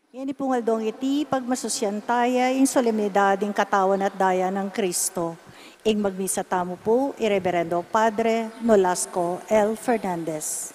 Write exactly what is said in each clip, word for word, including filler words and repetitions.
Ngeni pung aldong iti, pagmasusyan taya ing solemnidad ing katawan at daya nang Kristo. Ing magmisa tamu pu, i Reverendo Padre Nolasco L. Fernandez.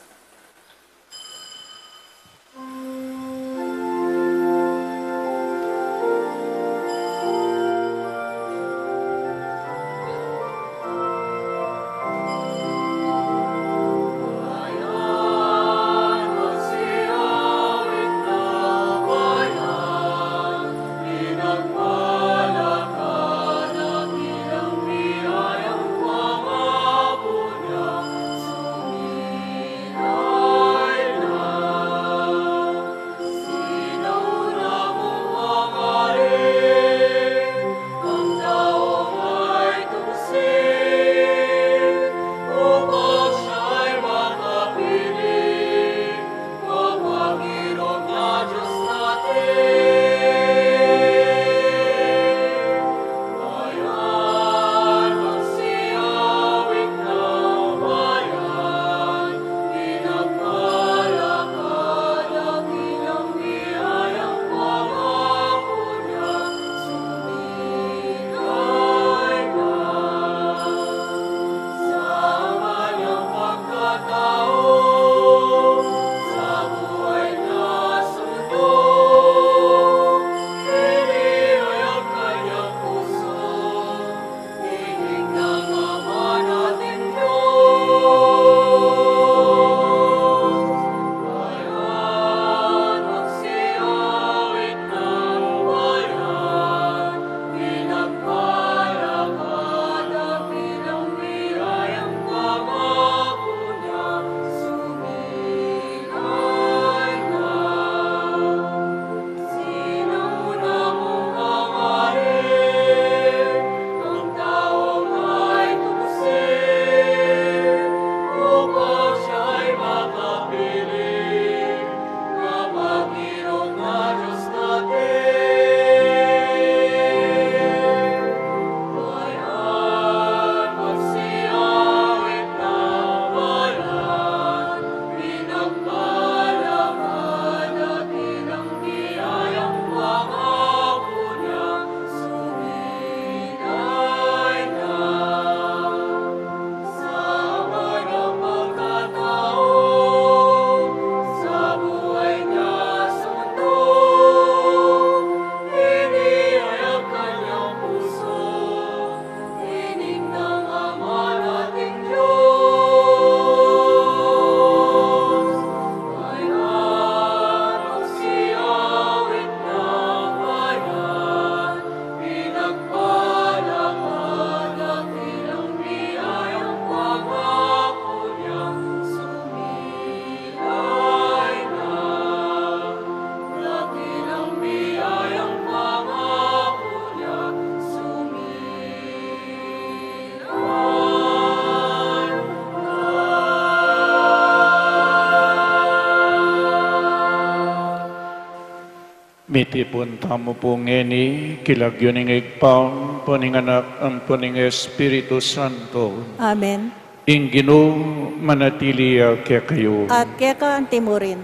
Mitipun tamu pu ngeni king lagyu ning Ibpa, ampo ning Anak, ampo ning Espiritu Santo. Amen. Ing Ginu manatili ya kekayu. At keka antimurin.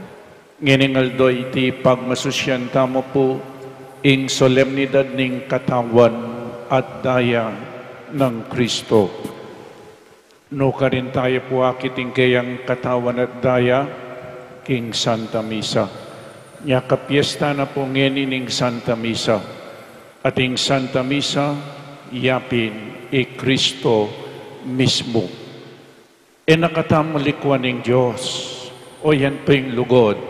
Ngening aldo iti pagmasusyan tamu pu ing solemnidad ning katawan at daya nang Kristo. Nukarin taya pu akit ing keyang katawan at daya king Santa Misa. Nya kapiesta na pu ngeni ning Santa Misa. At ing Santa Misa, yapin i Kristo mismu. E na katamu likuan ing Dios, o yan pu ing lugud.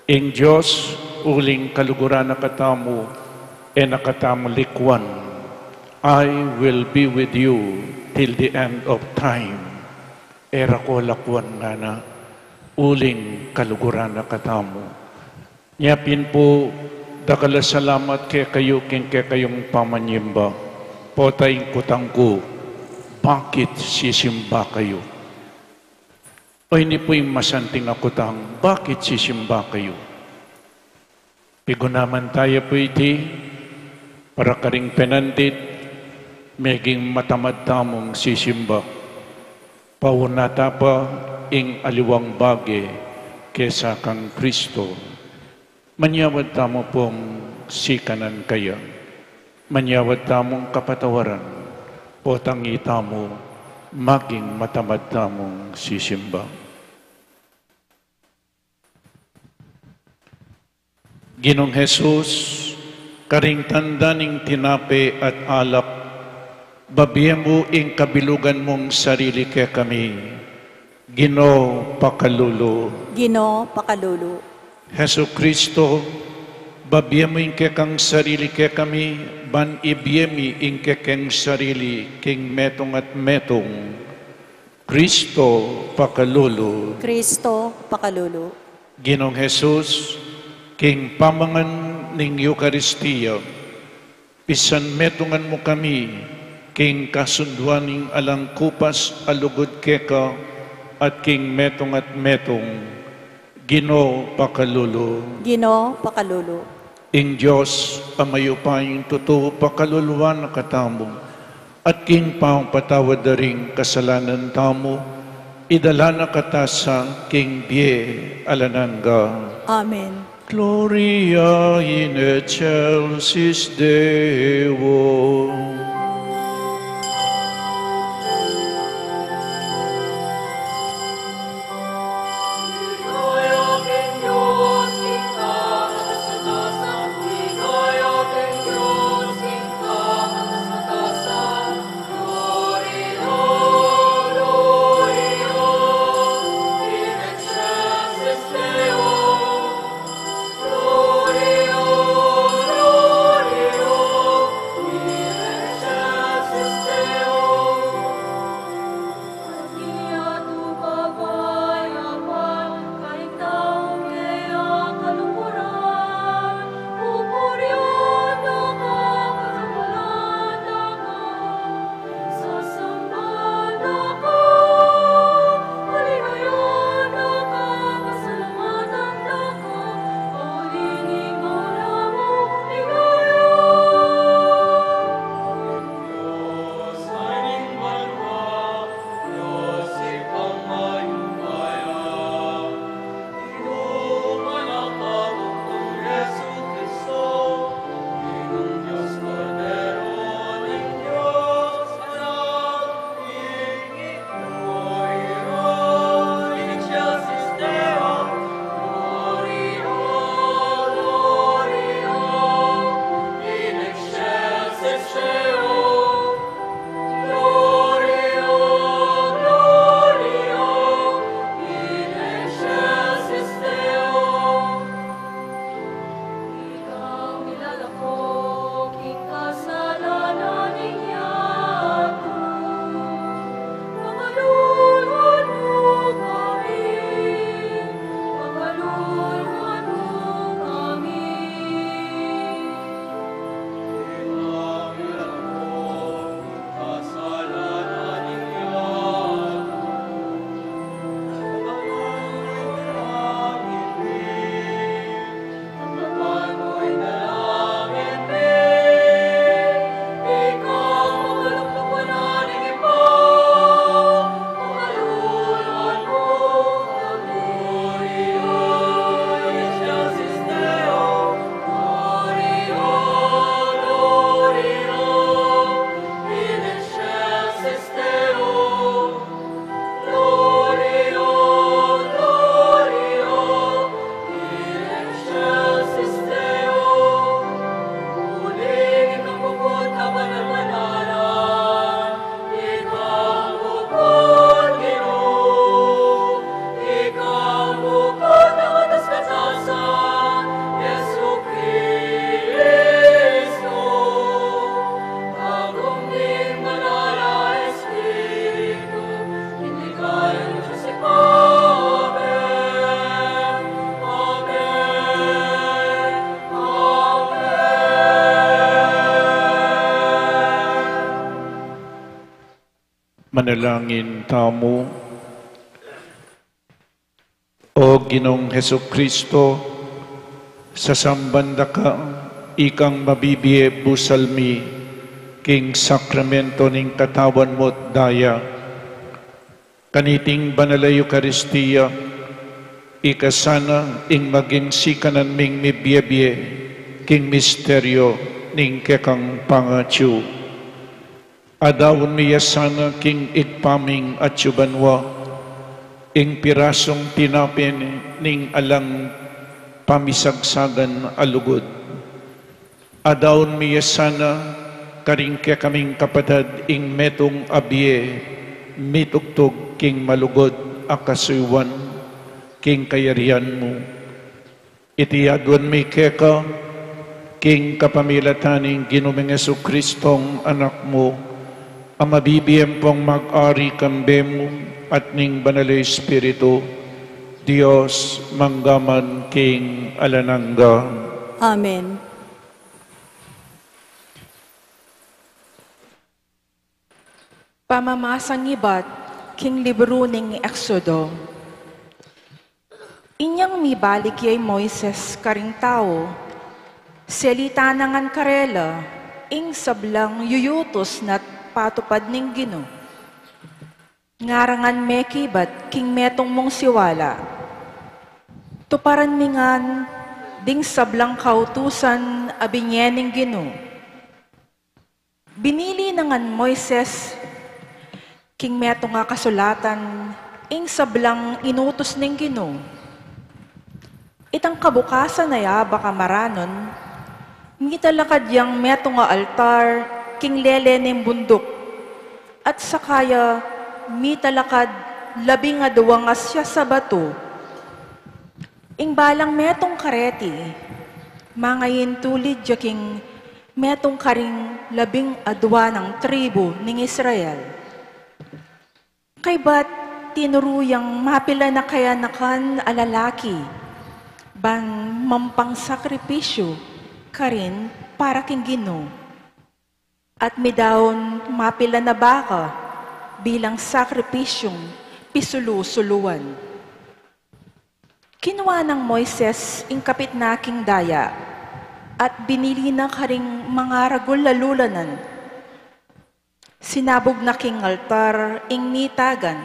Ing Dios, uling kaluguran na katamu, e na katamu likuan. "I will be with you till the end of time." E ra ko lakuan ngana, uling kaluguran na katamu. Nya pin pu, dakal a salamat kekayu king kekayung pamanyimba. Pota ing kutang ku, bakit sisimba kayu? O ini pu ing masanting a kutang, bakit sisimba kayu? Pigunaman taya pu iti, para karing penandit, meging matamad tamung sisimba. Paunata pa ing aliwang bage kesa kang Kristo. Manyawad tamu pung sikanan kaya. Manyawad tamung kapatawaran. Potang itamu, maging matamad tamung sisimba. Ginung Jesus, karing tanda ning tinape at alak, babie mu ing kabilugan mung sarili kekami. Ginu, pakalulu. Ginu, pakalulu. Jesucristo, babie mu ing kekang sarili kekami, ban ibie mi ing kekeng sarili king metung at metung. Cristo, pakalulu. Cristo, pakalulu. Ginung Jesus, king pamangan ning Eukaristia, pisanmetungan mu kami king kasunduan ning alang kupas a lugud keka at king metung at metung. Ginu, pakalulu. Ginu, pakalulu. Ing Dios a mayupayang tutu pakaluluan na katamu, at king pangpatawad da ring kasalanan tamu, idala na kata sa king bie alang angga. Amen. Gloria in excelsis Deo. Manalangin tamu. O Ginung Jesucristo, sasamban da ka, ikang mabibie busal mi king sakramento ning katawan mu't daya. Kaniting banal a Eukaristia, Ika sana ing maging sikanan ming mibie-bie king misteryo ning kekang pangatsu. Adaun mi ya sana king Ibpa ming atsu banua, ing pirasung tinape ning alang pamisagsagan a lugud. Adaun mi ya sana karing kekaming kapatad ing metung a bie mitugtug king malugud a kasuyuan king kayarian mu. Iti aduan mi keka king kapamilatan ning Ginu ming Jesucristong Anak mu, a mabibie ampong mag-ari kambe mu at ning Banal a Espiritu, Dios, mangga man king alang angga. Amen. Pamamasang ibat king libru ning Exodo. Inyang mibalik ya i Moises karing tau, selita na ngan karela ing sablang yuyutus na't patupad ning Ginu. Ngarangan mekibat king metung mung siwala. Tuparan mi ngan ding sablang kautusan a binie ning Ginu. Binili na ngan Moises king metung a kasulatan ing sablang inutus ning Ginu. Itang kabukasan a yabak a maranon, mitalakad yang metung a altar king lele ning bunduk, at saka ya mitalakad labing aduang asya sa batu. Ing balang metung kareti, mangayintulid ya king metung karing labing adua nang tribu ning Israel. Kaybat tinuru yang mapilan a kayanakan a lalaki, ban mampang sakripisyu karin para king Ginu. At midaun mapilan a baka bilang sakripisyung pisulu-suluan. Kinua nang Moises ing kapit na king daya, at binili na karing mangaragul a lulanan. Sinabug na king altar ing nitagan.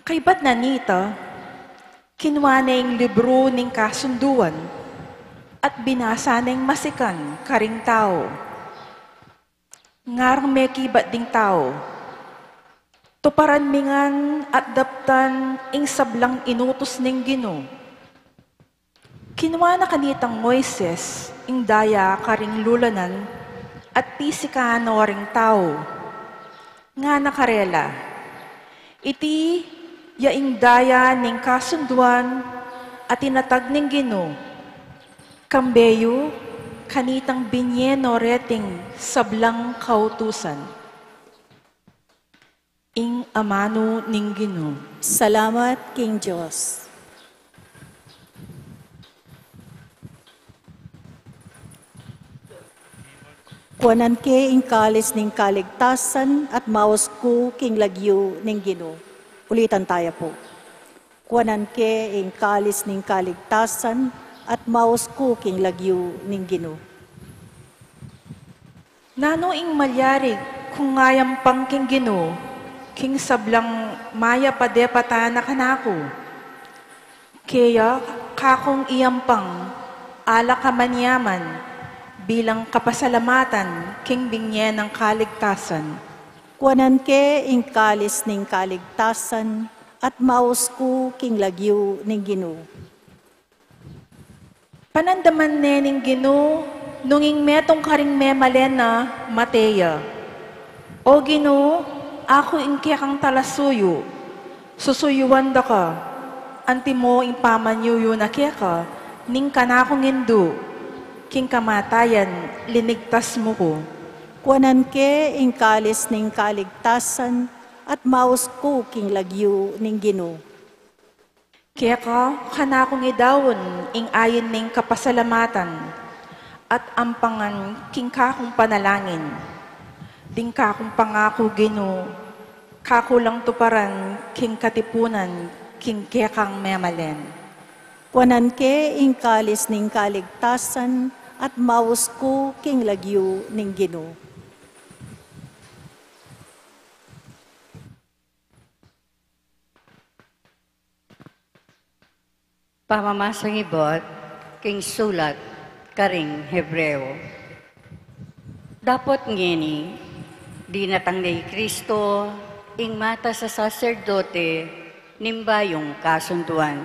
Kaybat na nita, kinua ne ing libru ning kasunduan, at binasa neng masikan karing tau. Ngarang mekibat ding tau, tuparan mi ngan at daptan ing sablang inutus ning Ginu. Kinua na kanitang Moises ing daya karing lulanan at pisikan no ring tau. Ngana karela, iti ya ing daya ning kasunduan a tinatag ning Ginu. Kambe yu kanitang binie no reting sablang kautusan. Ing amanu ning Ginu. Salamat king Dios. Kuanan ke ing kalis ning kaligtasan at maus ku king lagyu ning Ginu. Ulitan taya pu. Kuanan ke ing kalis ning kaligtasan at maus ku king lagyu ning Ginu. Nanu ing malyari kung ayampang king Ginu, king sablang mayap a depatan na kanaku? Kaya kakung iyampang ala ka manyaman bilang kapasalamatan king binie nang kaligtasan. Kuanan ke ing kalis ning kaligtasan at maus ku king lagyu ning Ginu. Panandaman ne ning Ginu nung ing metung karing memalen na mate ya. O Ginu, aku ing kekang talasuyu, susuyuan da ka, antimo ing pamanyuyu na keka ning kanakung indu, king kamatayan linigtas mu ku. Kuanan ke ing kalis ning kaligtasan at maus ku king lagyu ning Ginu. Keka kanakung idaun ing ayin ning kapasalamatan at ampangan king kakung panalangin. Ding kakung pangaku Ginu, kaku lang tuparan king katipunan king kekang memalen. Kuanan ke ing kalis ning kaligtasan at maus ku king lagyu ning Ginu. Pamamasang ibat king sulat karing Hebreo. Dapot ngeni, dinatang ne i Kristo ing matas a saserdote ning bayung kasunduan.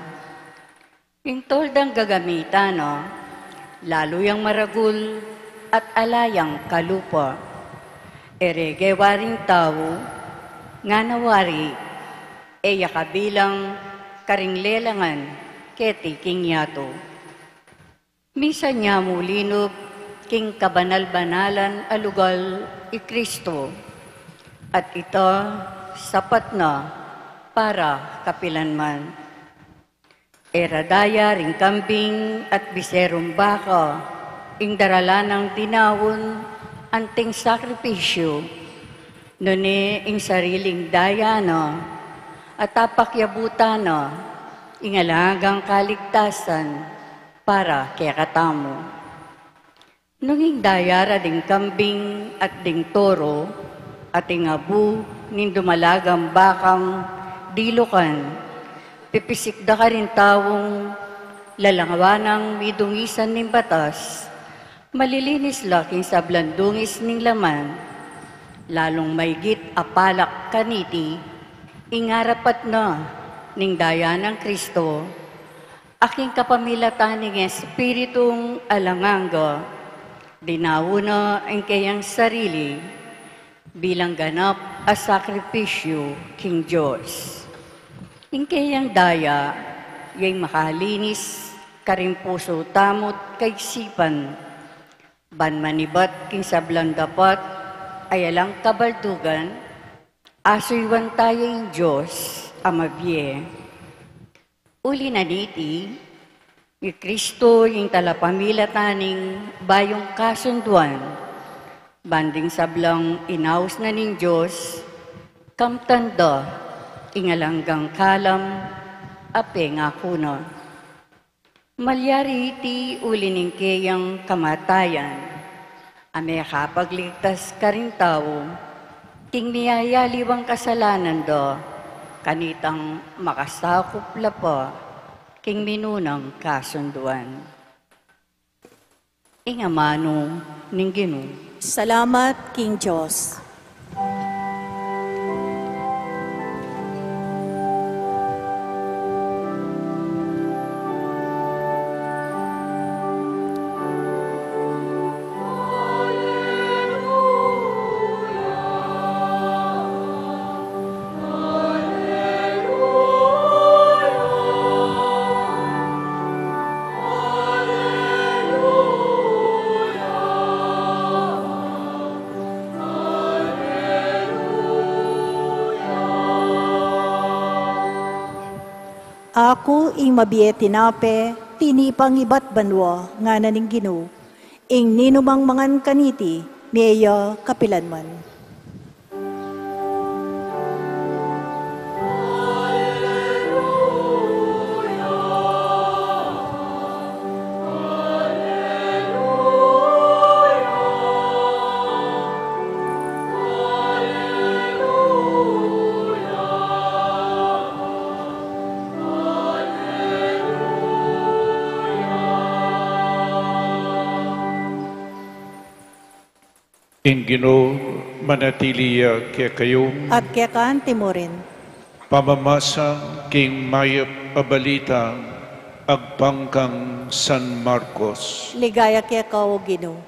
Ing toldang gagamitan na, lalu yang maragul at ala yang kalupa. E rege waring tau, ngana wari, e ya kabilang karing lelangan keti king yatu. Misan ya mu linub king kabanal-banalan a lugal i Kristo, at ita sapat na para kapilanman. E ra daya ring kambing at biserung baka ing daralan nang dinaun anting sakripisyu, nune ing sariling daya na at apakyabutan na ing alang anggang kaligtasan para kekatamu. Nung ing daya ra ding kambing at ding toro, at ing abu ning dumalagang bakang dilukan, pipisik da karing taung lalangawan nang midungisan ning batas, malilinis la king sablang dungis ning laman, lalung maygit a palak kaniti, ing arapat na ning daya nang Kristo, a king kapamilatan ning Espiritung alang angga, dinaun na ing keyang sarili bilang ganap a sakripisyu king Dios. Ing keyang daya, yay makalinis karing pusu tamu't kaisipan, ban manibat king sablang dapat a alang kabaldugan, asuyuan taya ing Dios a mabie. Uli na niti, i Kristo ing talapamilatan ning bayung kasunduan, ban ding sablang inaus na ning Dios, kamtan da ing alang anggang kalam a pengaku na. Malyari iti uli ning keyang kamatayan, a mekapagligtas karing tau king miyayaliwang kasalanan da, kanitang makasakup la pa king minunang kasunduan. Ing amanu ning Ginu. Salamat king Dios. Aku ing mabie tinape tinipang ibat banua, ngana ning Ginu, ing ninumang mangan kaniti, mie ya kapilanman. Ing Ginu manatili ya kekayu. At keka anti mu rin. Pamamasa king mayap a balita agpang kang San Marcos. Ligaya keka, o Ginu.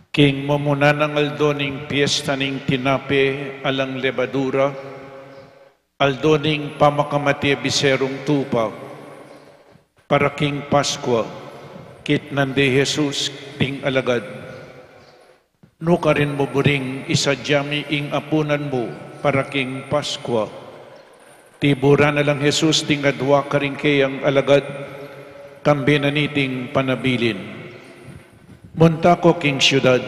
King mamunang aldo ning piesta ning tinape alang lebadura, aldo ning pamakamate biserung tupa, para king Paskua, kitnan de Jesus ding alagad. Nukarin mu buring isadya mi ing apunan mu para king Paskua. Tiburan na lang Jesus ding adua karing keyang alagad, kambe na niting panabilin. Munta ko king siudad,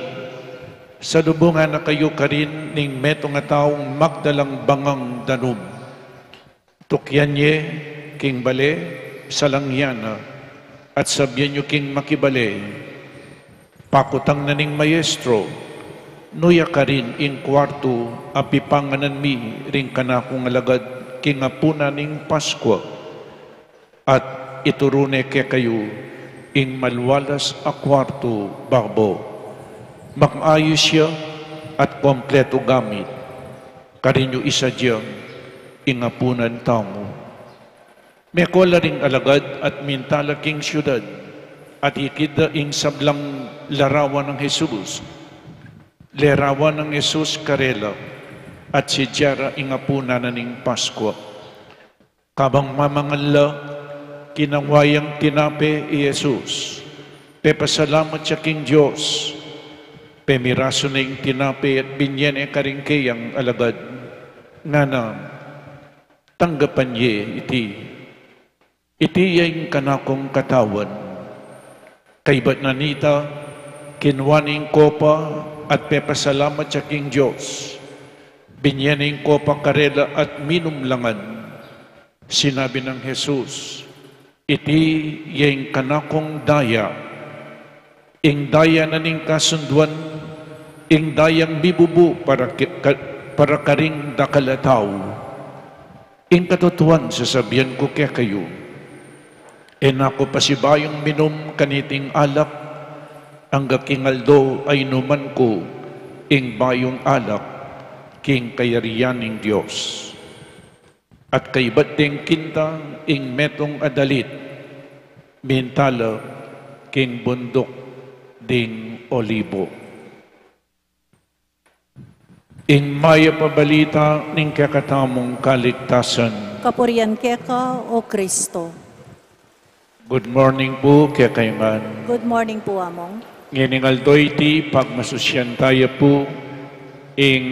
salubungan na kayu karin ning metung a taung magdalang bangang danum. Tukyan ye king bale, salangyan na, at sabyan yu king makibale, pakutang na ning maestro, nu ya karin ing kuartu a pipanganan mi ring kanakung alagad king apunan ning Paskua. At ituru ne kekayu ing malualas a kuartu babo. Maayus ya at kompletu gamit. Karin yu isadya ing apunan tamu. Meko la ring alagad at minta la king siudad, at ikit da ing sablang larawan nang Jesus. Lerawan nang Jesus karela, at sidya ra ing apunan na ning Paskua. Kabang mamangan la, kinua yang tinape i Jesus, pepasalamat ya king Dios, pemirasu ne ing tinape at binye ne karing keyang alagad, ngana, "Tanggapan ye iti. Iti ya ing kanakung katawan." Kaybat na nita, kinua ne ing kopa at pepasalamat ya king Dios, binye ne ing kopa karela at minum la ngan. Sinabi nang Jesus, "Iti ya ing kanakung daya, ing daya na ning kasunduan, ing dayang mibubu para ki-, ka-, para karing dakal a tau. Ing katutuan sasabian ku kekayu, e na ku pasibayung minum kaniting alak, angga king aldo a inuman ku ing bayung alak king kayarian ning Dios." At kaybat deng kinta ing metung a dalit, minta la king bunduk ding Olibo. Ing mayap a balita ning kekatamung kaligtasan. Kapurian keka, O Kristo. Good morning pu kekayu ngan. Good morning pu, Among. Ngening aldo iti, pagmasusyan taya pu ing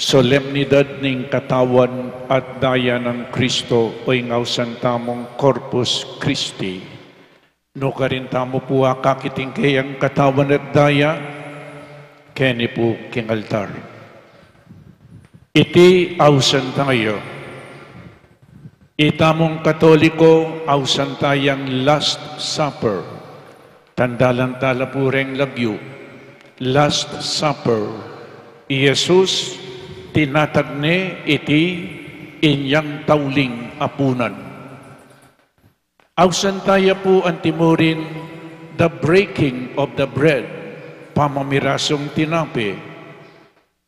solemnidad ning katawan at daya nang Kristo, o ing ausan tamung Corpus Christi. Nukarin tamu pu akakit ing keyang katawan at daya, keni pu king altar. Iti ausan taya. Itamung Katoliko, ausan tayang Last Supper. Tandalan tala pu reng lagyu. Last Supper. I Jesus, tinatag ne iti inyang tauling apunan. Ausan taya pu antimurin, the breaking of the bread, pamamirasung tinape.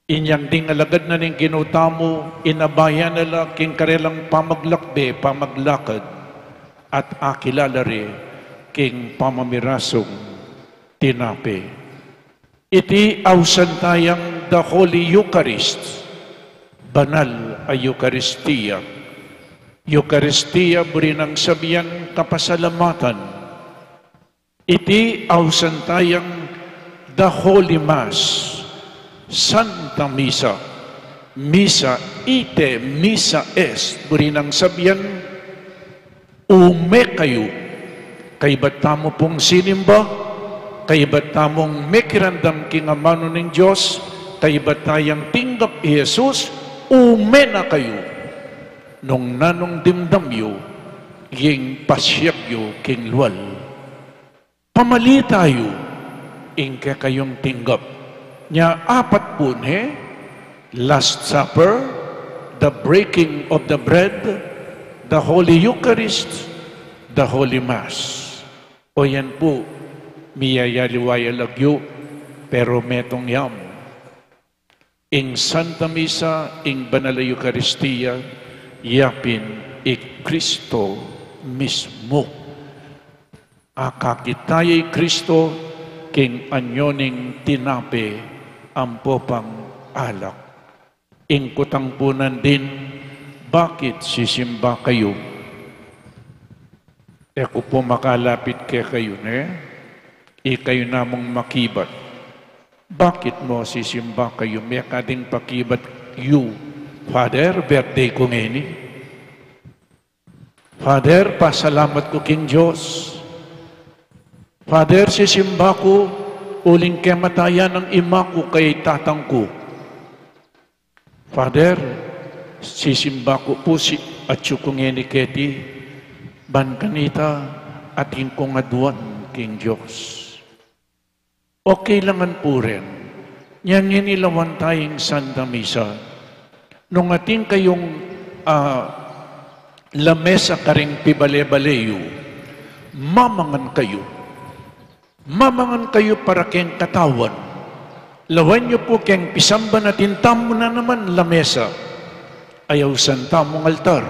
Inyang ding alagad na ning Ginu tamu, inabayan na la king karelang pamaglakbe, pamaglakad, at akilala re king pamamirasung tinape. Iti ausan tayang the Holy Eucharist, banal a Eukaristia. Eukaristia, buri nang sabian kapasalamatan. Iti ausan tayang the Holy Mass, Santa Misa, Misa ite, Misa est, buri nang sabian, ume kayu. Kaybat tamu pung sinimba, kaybat tamung mekiramdam king amanu ning Dios, kaybat tayang tinggap i Jesus, ume na kayu. Nung nanung dimdam yu, ing pasiag yu king lual. Pamalita yu ing kekayung tinggap. Nya apat pu ne, Last Supper, the breaking of the bread, the Holy Eucharist, the Holy Mass. O yan pu, miyayaliwa ya lagyu, pero metung ya mu. Ing Santa Misa, ing banal a Eukaristia, ya pin i Kristo mismu. Akakit taya i Kristo king anyu ning tinape ampo pang alak. Ing kutang pu nandin, bakit sisimba kayu? E ku pu makalapit kekayu, ne? Ikayu namung makibat. Bakit mu sisimba kayu? Mekading pakibat yu, "Father, birthday ku ngeni. Father, pasalamat ku king Dios. Father, sisimba ku uling kematayan nang ima ku kaya tatang ku. Father, sisimba ku pu si atyu ku ngeni keti, ban kanita atin kung aduan king Dios. Okay la ngan pu rin. Nya ngeni lawan taya ing Santa Misa. Nung atin kayung, ah, lamesa karing pibale-bale yu, mamangan kayu. Mamangan kayu para keng katawan. Lawan yu pu keng pisamban atin tamu na naman lamesa. Ay ausan tamung altar.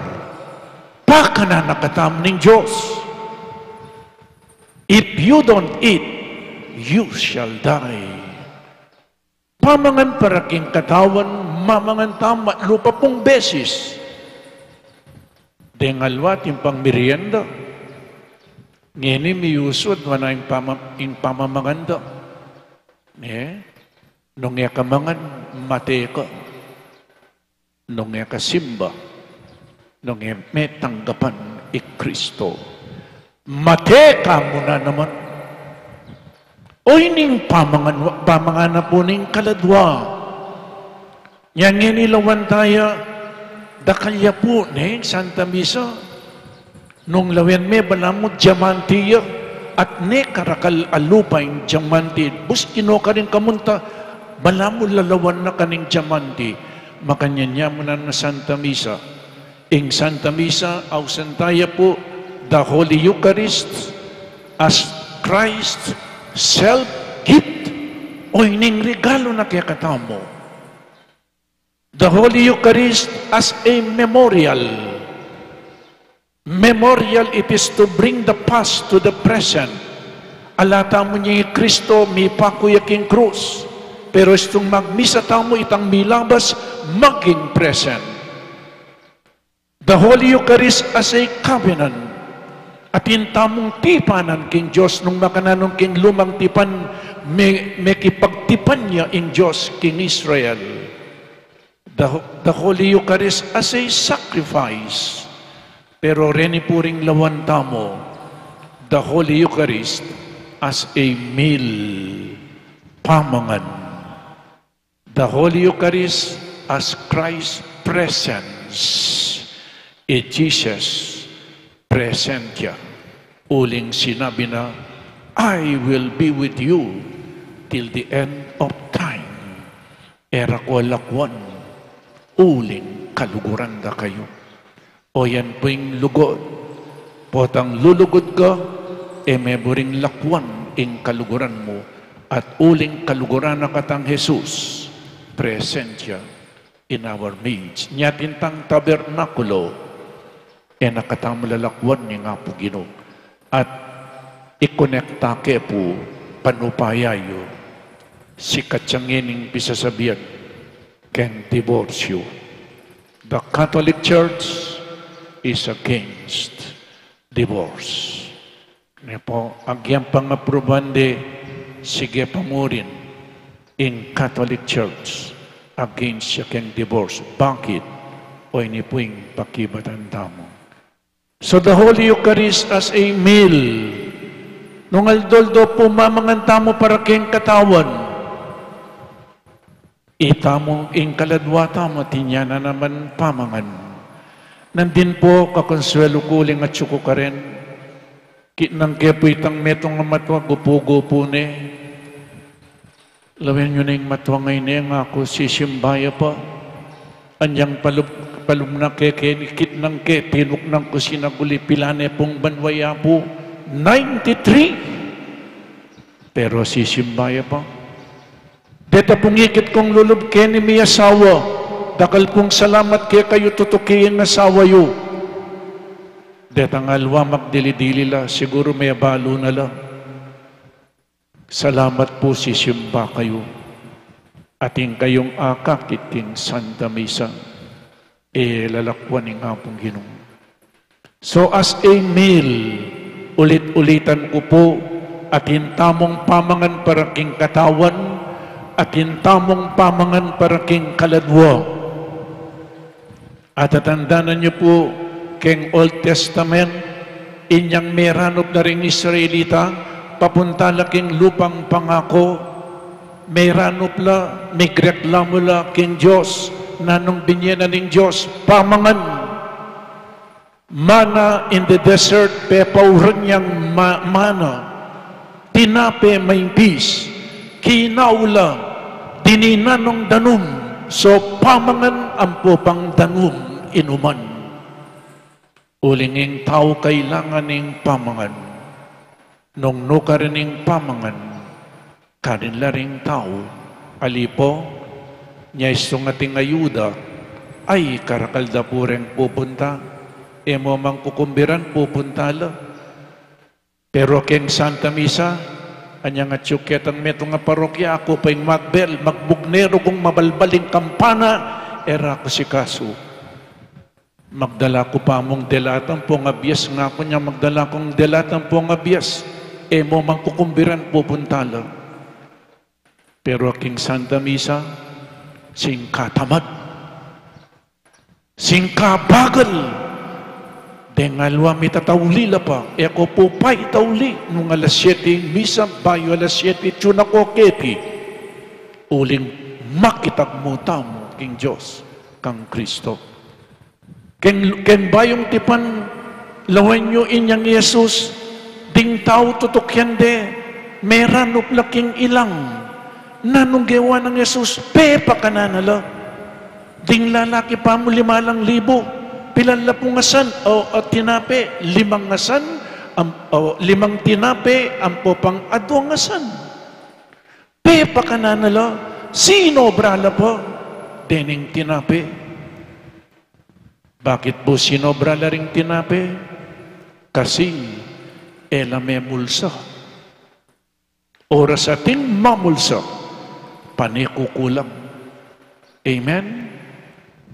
Pakanan na katamu ning Dios. If you don't eat, you shall die. Pamangan para king katawan, mamangan tamu matlupa pung beses. Deng alwa atin pang merienda. Ngeni miyusud, wa na ing pama-, ing pamamangan da. Ne? Nung e ka mangan, mate ka. Nung e ka simba, nung e me tanggapan i Kristo, mate ka mu na naman. O ining pamangan, pamangan na pu ning kaladwa. Nya ngeni lawan taya, dakal ya pu, ne, Santa Misa. Nung lawen me balamu diamante ya, at ne karakal a lupa ing diamante, bus kinu karin kamunta, balamu lalawan na kaning diamante, makanyan ya mu na ning Santa Misa. Ing Santa Misa, ausan taya pu, the Holy Eucharist as Christ's self-gift, o ining regalo na kekatamu. The Holy Eucharist as a memorial. Memorial, it is to bring the past to the present. Ala tamu ning Kristo, mipaku ya king krus. Pero istung magmisa tamu, itang milabas, maging present. The Holy Eucharist as a covenant. Atin tamung tipanan king Dios nung makananu king lumang tipan, me-, mekipagtipan ya ing Dios king Israel. The, the Holy Eucharist as a sacrifice. Pero reni pu ring lawan tamu, the Holy Eucharist as a meal, pamangan. The Holy Eucharist as Christ's presence. I Jesus, present ya. Uling sinabi na, "I will be with you till the end of time." E ra ko lakwan, uling kaluguran da kayu. O yan pu ing lugud. Potang lulugud ka, e me buring lakwan ing kaluguran mu, at uling kaluguran na ka nang Jesus, present ya in our midst. Nya atin tang tabernakulo, e na katamu lalakwan ning Apu Ginu. At ikonekta ke pu, panupaya yu, sikat ya ngening pisasabian keng diborsyu. The Catholic Church is against divorce. Ne pu, agyang pangapruban de, sige pa murin ing Catholic Church against ya keng divorce. Bakit? O ini pu ing pakibatan tamu. So the Holy Eucharist as a meal. Nung aldo-aldo pu mamangan tamu para keng katawan, itamu ing kaladwa tamu, atin ya na naman pamangan. Nandin pu, kakonsuelu ku uling atyu ku karin. Kitnan ke pu itang metung a matwa, gupu-gupu ne. Lawen yu ne ing matwa a ini, ngaku sisimba ya pa. Anyang palub-, palub na ke keni, kitnan ke, tinuknang ku sinaguli, pilan ne pung banwa ya pu, ninety-three. Pero sisimba ya pa. Deta pung ikit kung lulub keni mi asawa, dakal pung salamat kekayu, tutuki ing asawa yu. Detang alwa magdili-dili la, siguru mebalu na la. Salamat pu, sisimba kayu. Atin kayung akakit king Santa Misa. E lalakwan ing Apung Ginu. So as a meal, ulit-ulitan ku pu, atin tamung pamangan para king katawan, atin tamung pamangan para king kaladwa. Atatandanan yu pu, keng Old Testament, inyang meranup na ring Israelita, Papunta la king lupang pangako, meranup la, migreklamu la king Dios, nanung binie na ning Dios, pamangan. Manna in the desert, pepauran yang ma-, manna, tinape maimpis, kinaula, dininan nong danum, so pamangan ampo pang danum inuman. Uling ing tau kailangan ning pamangan. Nung nukarin ing pamangan, karin la ring tau, ali pu, nya istung ating ayuda, ay, karakal da pu reng pupunta, e mu mang kukumbiran pupunta la. Pero keng Santa Misa, anyang atyu ketang metung a parokya, aku pa ing magbel, magbugnero kung mabalbal ing kampana, e ra ku asikasu. Magdala ku pa mung delata ampong abias, ngaku nya, magdala kung delata ampong abias, e mu mang kukumbiran pupunta la. Pero king Santa Misa, singkatamad, singkabagal, deng aliwa mitatauli la pa, e ku pu pa itauli, nung alas siete ing misa, bayu alas siete, tune na ku keti, uling makitagmu tamu king Dios, kang Kristo. Keng, keng Bayung Tipan, lawen yu inyang Jesus, ding tau tutukian de, meranup la king ilang. Nanung gewa nang Jesus, pepakanan na la. Ding lalaki pa mu lima lang libu, pilan la pung asan, o, o tinape, limang asan, am-, o, limang tinape, ampo pang aduang asan. Pepakanan na la, sinobra la pa, dening tinape. Bakit pu sinobra la ring tinape? Kasi e la memulsa. Oras ating mamulsa, pane kukulang. Amen?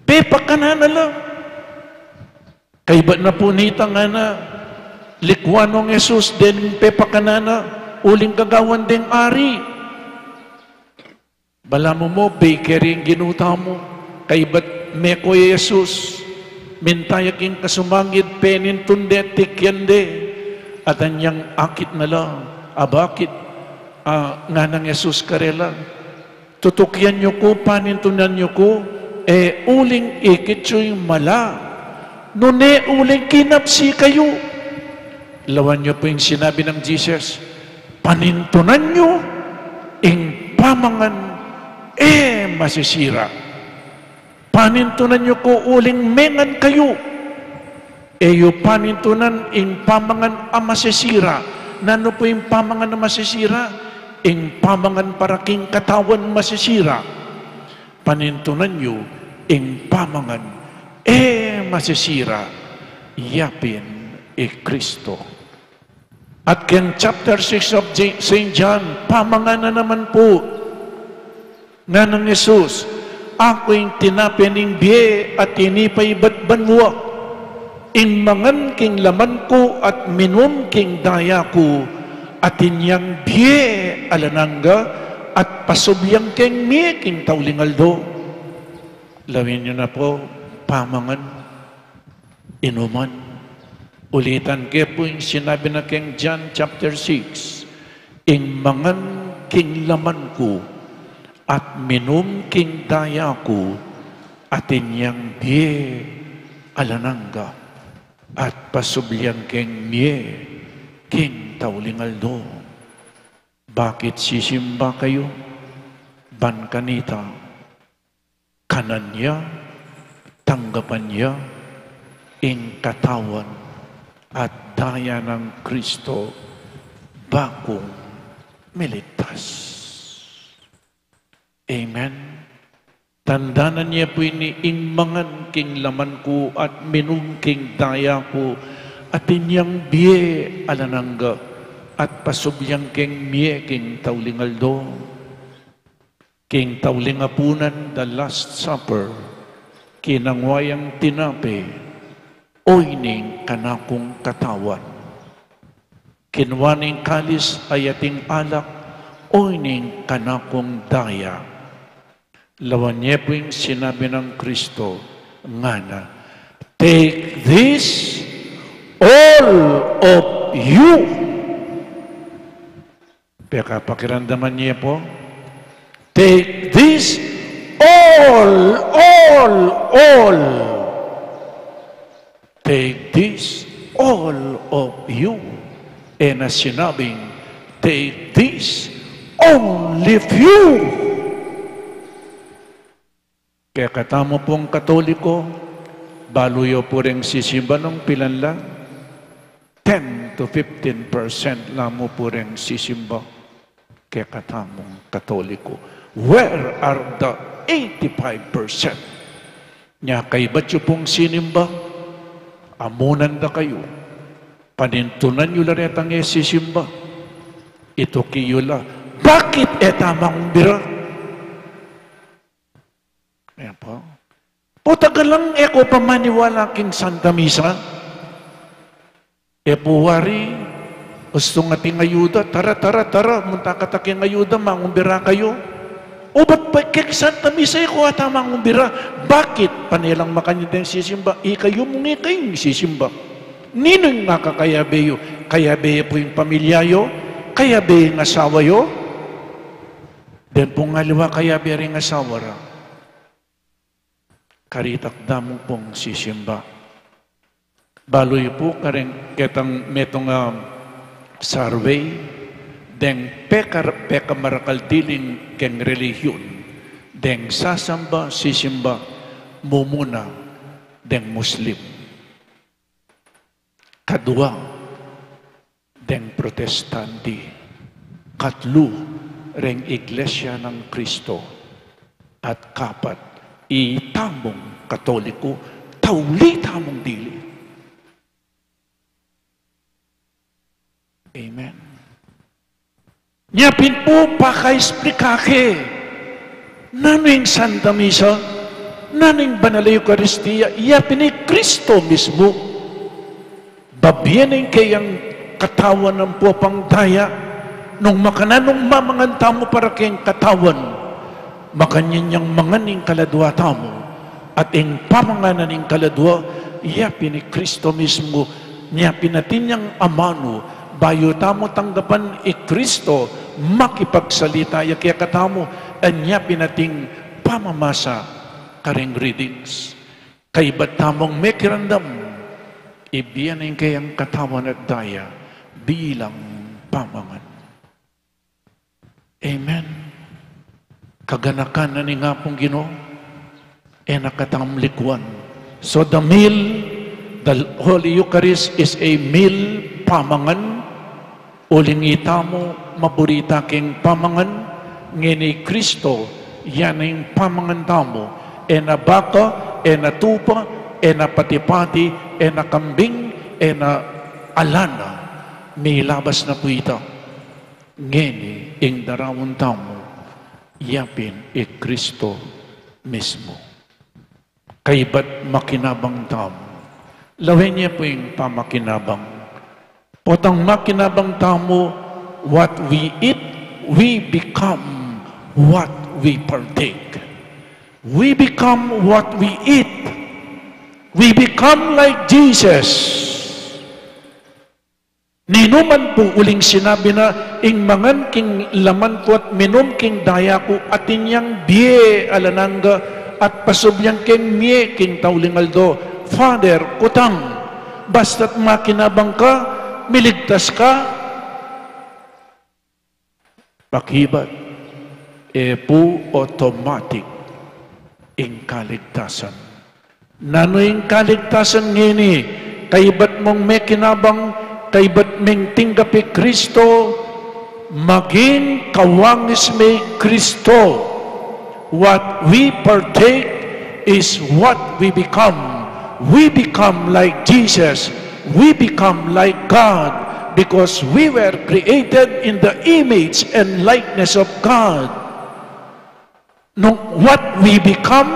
Pepakanan na la. Kaybat na pu nita ngana, likwan nong Jesus deng pepakanan na, uling gagawan deng ari. Balamu mu, bakery ing ginu tamu. Kaybat meko i Jesus, minta ya king kasumangid, penintun de, tikian de, at anyang akit na la. A, bakit? A, nganang Jesus karela, tutukian yu ku, panintunan yu ku, e uling ikit yu ing mala. Nune uling kinapsi kayu. Lawan yu pu ing sinabi nang Jesus, panintunan yu ing pamangan e masisira. Panintunan yu ku uling mengan kayu. E yu panintunan ing pamangan a masisira. Nanu pu ing pamangan a masisira? Ing pamangan para king katawan masisira. Panintunan yu ing pamangan e masisira, yapin i Kristo. At keng chapter six of J-, Saint John, pamangan na naman pu. Nganang Jesus, aku ing tinape ning bie a tinipay ibat banua. Ing mangan king laman ku at minum king daya ku, atin yang bie alang angga, at pasubli yang keng mie king tauling aldo. Lawen yu na pu, pamangan, inuman. Ulitan ke pu ing sinabi na keng John chapter six, ing mangan king laman ku at minum king daya ku, atin yang bie alang angga, at pasubli yang keng mie king tauling aldo. Bakit sisimba kayu? Ban kanita, kanan ya, tanggapan ya ing katawan at daya nang Kristo, bakung miligtas. Amen. Tandanan ye pu ini, ing mangan king laman ku at minum king daya ku, atin yang bie alang angga, at pasubli yang keng mie king tauling aldo. King tauling apunan, the Last Supper, kinua yang tinape, o ini ing kanakung katawan. Kinua ning kalis a yating alak, o ini ing kanakung daya. Lawan ye pu ing sinabi nang Kristo, ngana, take this, all of you. Pekapakiramdaman ye pu. Take this, all, all, all. Take this, all of you. E na sinabing, take this, only few. Kekatamu pung Katoliko, balu yu pu reng sisimba nung pilan la, ten to fifteen percent la mu pu reng sisimba. Kekatamung Katoliko, where are the eighty-five percent? Nya kaybat yu pung sinimba, amunan da kayu, panintunan yu la retang e sisimba, ituki yu la, bakit e ta mangumbira? Ayan pu. Pu, tagal lang e ku pa maniwala king Santa Misa. E pu wari, ustung ating ayuda, tara, tara, tara, munta kata king ayuda, mangumbira kayu. O bat pa king Santa Misa e ku ata mangumbira? Bakit? Pane lang makanyan deng sisimba, ikayu mung ikayu ing sisimba. Ninu ing makakayabe yu? Kayabe yu pu ing pamilya yu? Kayabe yu ing asawa yu? Deng pung aliwa kayabe ring asawa ra. Karitak da mu pung sisimba. Balu yu pu kareng ketang metung a survey, deng pekar-, pekamarakal diling keng relihiyon, deng sasamba, sisimba, mumuna deng Muslim. Kadua, deng Protestante, katlu, reng Iglesia nang Kristo, at kapat, itamung Katoliko, tauli tamung dili. Amen. Nya pin pu pakaisplika ke, nanu ing Santa Misa, nanu ing Banal a Eukaristia, ya pin i Kristo mismu. Babie ne ing keyang katawan ampo pang daya, nung makananu ing mamangan tamu para keng katawan, makanyan yang mangan ing kaladua tamu, at ing pamanganan ning kaladua, ya pin i Kristo mismu, nya pin atin yang amanu, bayu tamu tanggapan i Kristo, makipagsalita ya kekatamu, nya pin ating pamamasa kareng readings. Kaybat tamung mekiramdam, ibie ne ing keyang katawan at daya, bilang pamangan. Amen. Kaganakan na ning Apung Ginu, e na katamung likuan. So the meal, the Holy Eucharist is a meal, pamangan, uling itamu, maburi ta king pamangan, ngeni Kristo, ya ne ing pamangan tamu, e na baka, e na tupa, e na pati-pati, e na kambing, e na alana, milabas na pu ita. Ngeni ing daraun tamu, ya pin i Kristo mismu. Kaybat makinabang tamu. Lawen ye pu ing pamakinabang. Potang makinabang tamu, what we eat, we become what we partake. We become what we eat. We become like Jesus. Ninu man pu uling sinabi na, ing mangan king laman ku at minum king daya ku, atin yang bie alang angga, at pasubli yang keng mie king tauling aldo. Father, kutang, basta't makinabang ka, miligtas ka? Pakibat, e pu automatic ing kaligtasan. Nanu ing kaligtasan ngeni? Kaybat mung mekinabang, kaybat mung tinggap i Kristo, maging kawangis me i Kristo. What we partake is what we become. We become like Jesus. We become like God because we were created in the image and likeness of God. Nung what we become,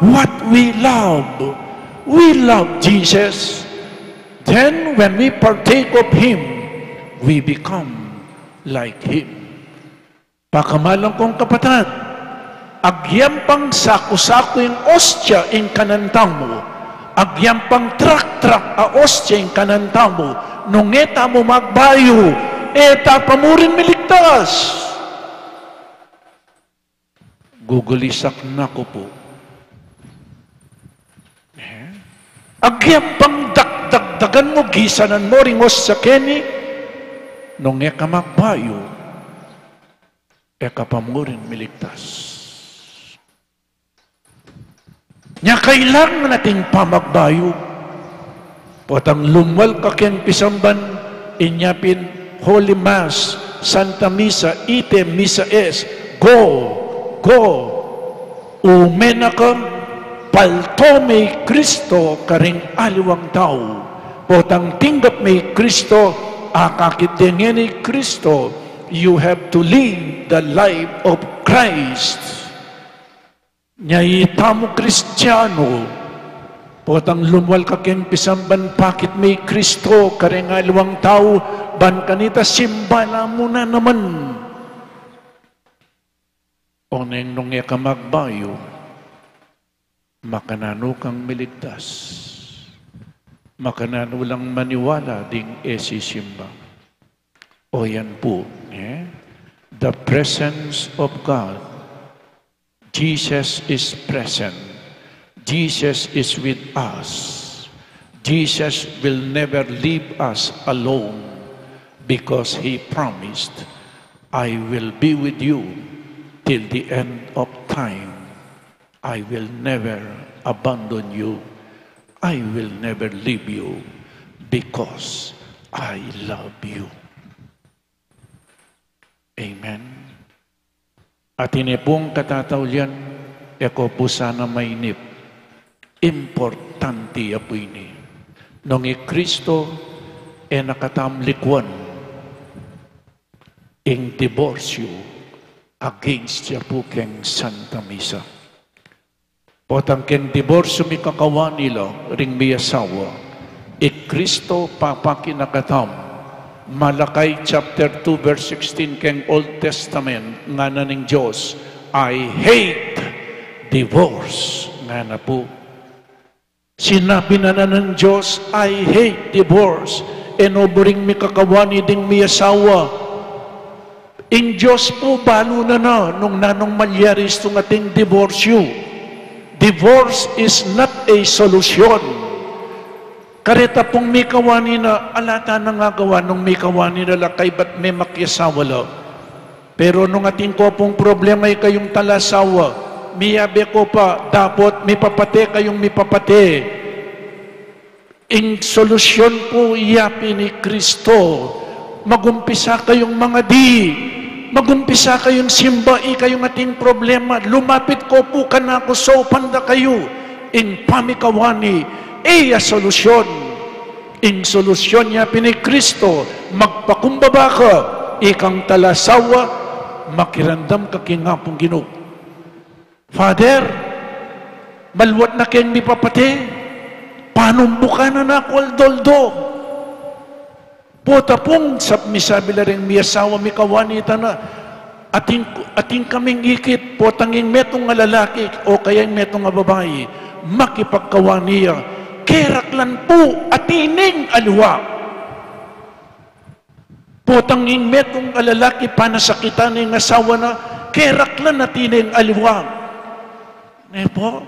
what we love. We love Jesus. Then when we partake of Him, we become like Him. Pakamalan kung kapatad, agyang pang saku-saku ing ostia ing kanan tamu, agyang pang trak-trak a ostia ing kanan tamu, nung e tamu magbayu, E ta pa murin miligtas. Gugulisak na ku pu. Eh? Agyang pang dakdagdagan mu, gisanan mu ring ose keni, nung e ka magbayu, e ka pa murin miligtas. Nya kailangan nating pamagbayu. Potang lumwal ka keng pisamban, inya pin Holy Mass, Santa Misa, ite missa es, go, go, ume na ka, palto me i Kristo karing aliwang tau. Potang tinggap me i Kristo, akakit de ngeni i Kristo, you have to live the life of Christ. Nya itamu Kristiano, potang lumwal ka keng pisamban, pakit me i Kristo karing aliwang tau, ban kanita simba la mu na naman. Oneng nung e ka magbayu, makananu kang miligtas? Makananu lang maniwala ding e sisimba? O yan pu, eh? The presence of God. Jesus is present. Jesus is with us. Jesus will never leave us alone because he promised, "I will be with you till the end of time. I will never abandon you. I will never leave you because I love you." Amen. At ini pung katataulian, e ko pu sana mainip. Importante ya pu ini. Nung i Kristo e na katam likwan, ing diborsyu against ya pu keng Santa Misa. Potang keng diborsyu mikakawani la ring miasawa, i Kristo papakit na katam. Malachi chapter two verse sixteen keng Old Testament, ngana ning Dios, "I hate divorce." Ngana pu. Sinabi na na ning Dios, "I hate divorce." E no buring mikakawani ding miasawa. Ing Dios pu balu na na nung nanung malyari istung ating diborsyu. Divorce is not a solution. Kareta pung mikawani na, ala ta nang agawa nung mikawani na la kaybat me makiasawa la. Pero nung atin ko pung problema ikayung talasawa, miyabe ko pa, dapot mipapate kayung mipapate. Ing solusyon pu ya pin i Kristo. Magumpisa kayung mangadi. Magumpisa kayung simba, ikayung atin problema. Lumapit ko pu kanaku, saupan da kayu. Ing pamikawani, e ya solusyon. Ing solusyon ya pin i Kristo, magpakumbaba ka, ikang talasawa, makiramdam ka king Apung Ginu. Father, maluat na keng mipapate, panumbukan na naku aldo-aldo. Pota pung sab-, misabi la ring miasawa, mikawani tana, atin, atin kaming ikit, potang ing metung a lalaki, o kaya ing metung a babai, makipagkawani ya, keraklan pu, atin ing aliwa. Potang ing metung a lalaki panasakitan ing asawa na, keraklan atin ing aliwa. Ne pu?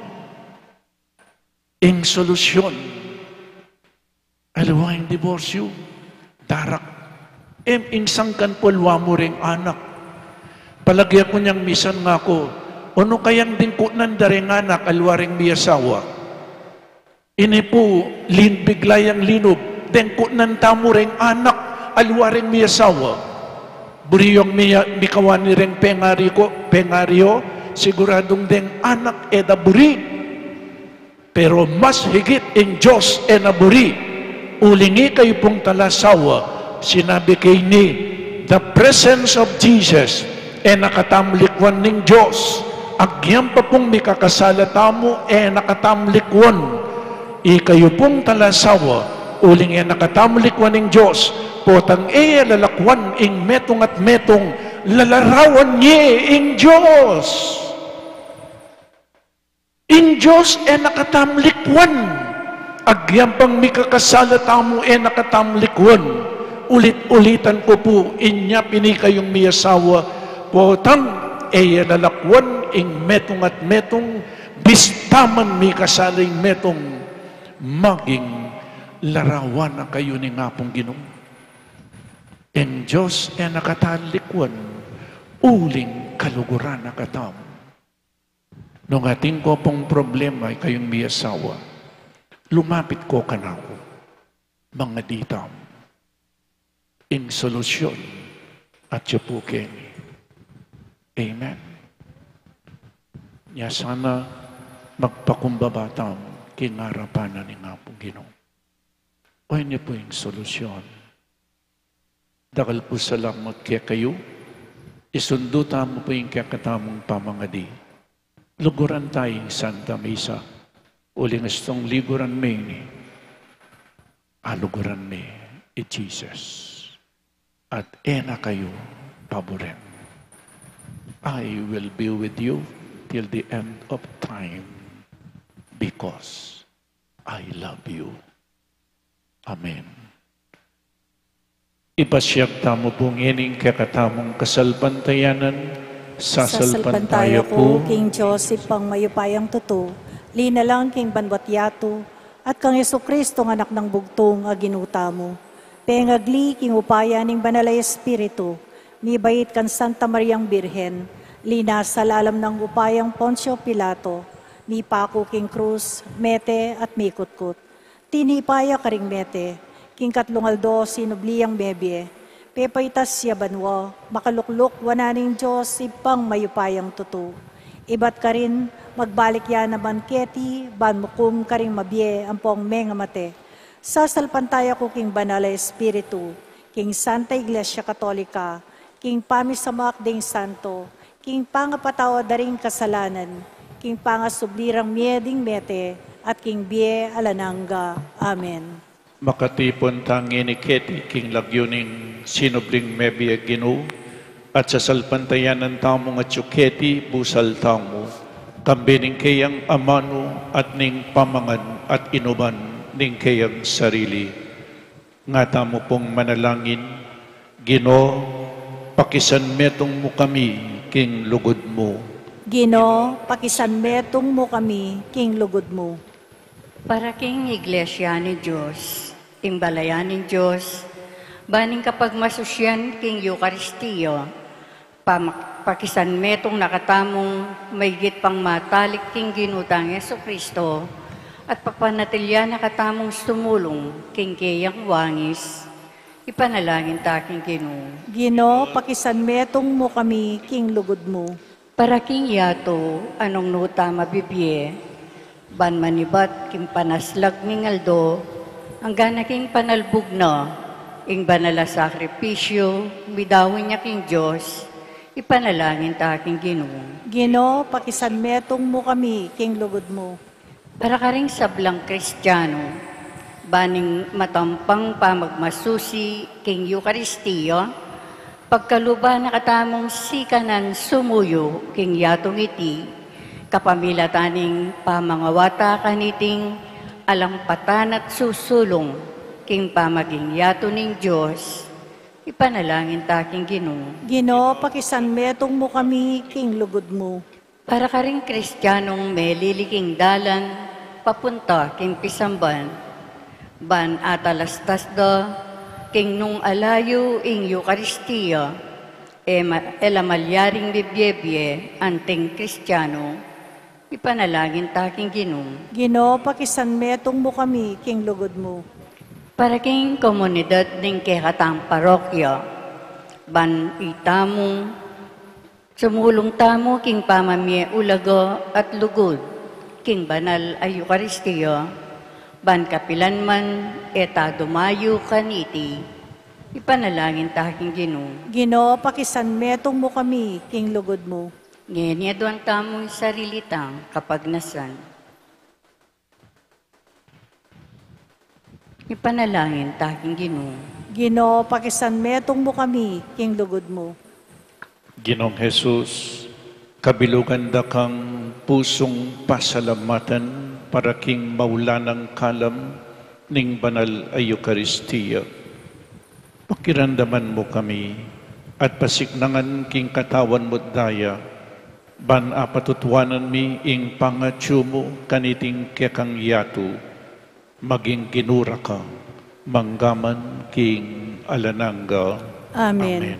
Ing solusyon, aliwa ing diborsyu. Darak. Em, ing sangkan pu aliwa mu ring anak. Palage ku nyang misan ngaku, onu kayang ding kutnan da ring anak, aliwa ring miasawa? Ini pu, lin-, bigla yang linub, deng kutnan tamu ring anak, aliwa ring miasawa. Buri yung mia-, mikawani ring pengari ko, pengari o, siguradung deng anak e da buri. Pero mas higit ing Dios e na buri. Uling ikayu pung talasawa, sinabi ke ini, the presence of Jesus, e na katam likwan ning Dios. Agyang pa pung mikakasala tamu, e na katam likwan. Ikayu pung talasawa, uling e na katam likwan ning Dios. Potang e ya lalakwan ing metung at metung, lalarawan ye ing Dios. Ing Dios e na katam likwan. Agyang pang mikakasala tamu, e na katam likwan. Ulit-ulitan ku pu, inya pin ikayung miyasawa, potang e ya lalakwan ing metung at metung, bista man mikasala ing metung, maging larawan na kayu ning Apung Ginu. Ing Dios e na katalikwan, uling kaluguran na katamu. Nung atin ko pung problema ikayung miyasawa, lumapit ko kanaku, mangadi tamu. Ing solusyon atyu pu keni. Amen. Nya sana magpakumbaba tamu king arapan na ning Apung Ginu. O, ini pu ing solusyon. Dakal pu salamat kekayu. Isundu tamu pu ing kekatamung pamangadi. Luguran taya ing Santa Misa. Uling istung liguran me ini, aluguran me i Jesus. At e na kayu paburen. I will be with you till the end of time because I love you. Amen. Ipasiag tamu pu ngening kekatamung kasalpantayanan. Sasalpantaya ku king Dios, Ibpang mayupayang tutu, linalang king banwa't yatu, at kang Jesucristo, Anak nang bugtung a Ginu tamu, pengagli king upaya ning Banal a Espiritu, mibait kang Santa Mariang Birhen, linasa lalam nang upayang Poncio Pilato, mipaku king krus, mete at mikutkut. Tinipa ya karing mete, king katlung aldo sinubli yang mebie, pepaitas ya banua, makalukluk wanan ning Dios Ibpang mayupayang tutu. Ibat karin, magbalik ya naman keti, ban mukum karing mabie ampong mengamate. Sasalpantaya ku king Banal a Espiritu, king Santa Iglesia Katolika, king pamisamak ding santo, king pangapatawad da ring kasalanan, king pangasubli rang mie ding mete, at king bie alang angga. Amen. Makatipun tang ini keti king lagyu ning sinubling mebie Ginu, at sasalpantayanan tamung atyu keti, busal tamu, kambe ning keyang amanu at ning pamangan at inuman ning keyang sarili. Nga tamu pung manalangin. Ginu, pakisanmetung mu kami king lugud mu. Ginu, pakisanmetung mu kami king lugud mu. Para king Iglesia ning Dios, ing balayan ning Dios, ban ing kapagmasusian king Eukaristia, pamak-, pakisanmetung na katamung maigit pang matalik king Ginu tang Jesucristo, at papanatilian na katamung sumulung king keyang wangis, ipanalangin ta king Ginu. Ginu, pakisanmetung mu kami king lugud mu. Para king yatu a nung nu ta mabibie, ban manibat king panaslag ning aldo, anggana king panalbug na, ing banal a sakripisyu, midaun ya king Dios, ipanalangin ta king Ginu. Ginu, pakisanmetung mu kami king lugud mu. Para karing sablang Kristiano, ban ing matampang pamagmasusi king Eukaristia, pagkaluban na katamung sikanan sumuyu king yatung iti, kapamilatan ning pamangawat ta kaniting alang patan at susulung king pamaging yatu ning Dios, ipanalangin ta king Ginu. Ginu, pakisanmetung mu kami king lugud mu. Para karing Kristianong melili king dalan papunta king pisamban, ban atalastas da king nung alayu ing Eukaristia, e ma-, e la malyaring bibiebie anting Kristiano, ipanalangin ta king Ginu. Ginu, pakisanmetung mu kami king lugud mu. Para king komunidad ning kekatang parokya, ban itamu sumulung tamu king pamamie ulaga at lugud king banal a Eukaristia, ban kapilan man e ta dumayu kaniti, ipanalangin ta king Ginu. Ginu, pakisanmetung mu kami king lugud mu. Ngeni aduan tamu ing sarili tang kapagnasan. Ipanalangin ta king Ginu. Ginu, pakisanmetung mu kami king lugud mu. Ginung Jesus, kabilugan da kang pusung pasalamatan para king maulanang kalam ning banal a Eukaristia. Pakiramdaman mu kami, at pasiknangan king katawan mu daya, ban apatutuanan mi ing pangatyu mu kaniting kekang yatu, maging Ginu ra ka, mangga man king alang angga. Amen. Amen.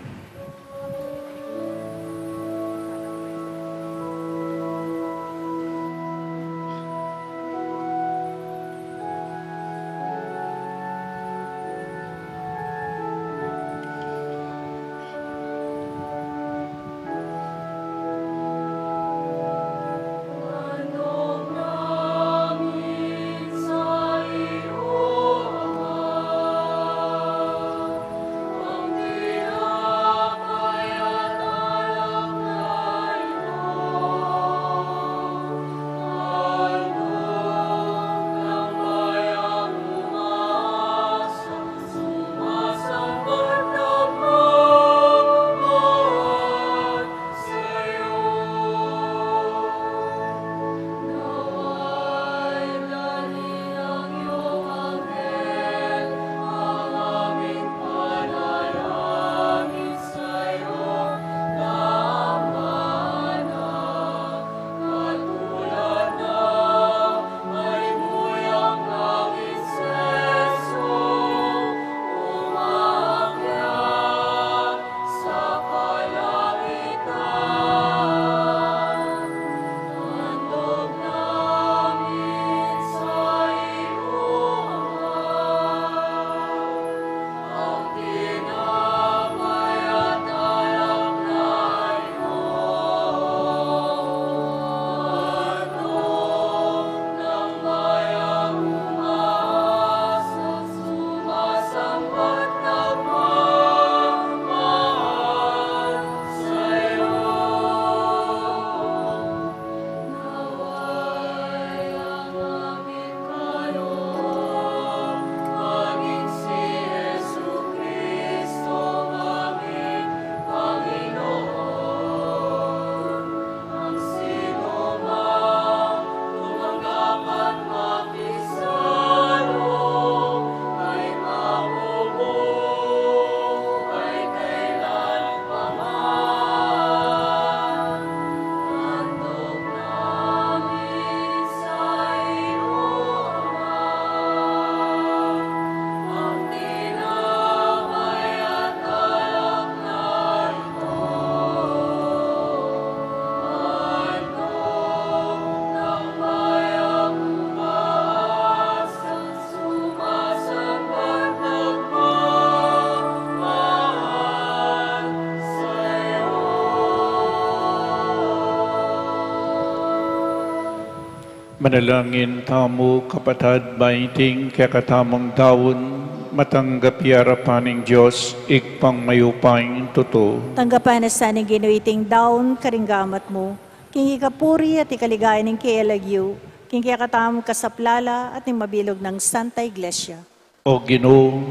Manalangin tamu, kapatad, ba iting kekatamung daun matanggap ya arapan ning Dios, Ibpang mayupayang tutu. Tanggapan na sa ning Ginu iting daun karing gamat mu, king ikapuri at ikaligaya ning kayang lagyu, king kekatamung kasaplalan at ning mabilug nang Santa Iglesia. O Ginu,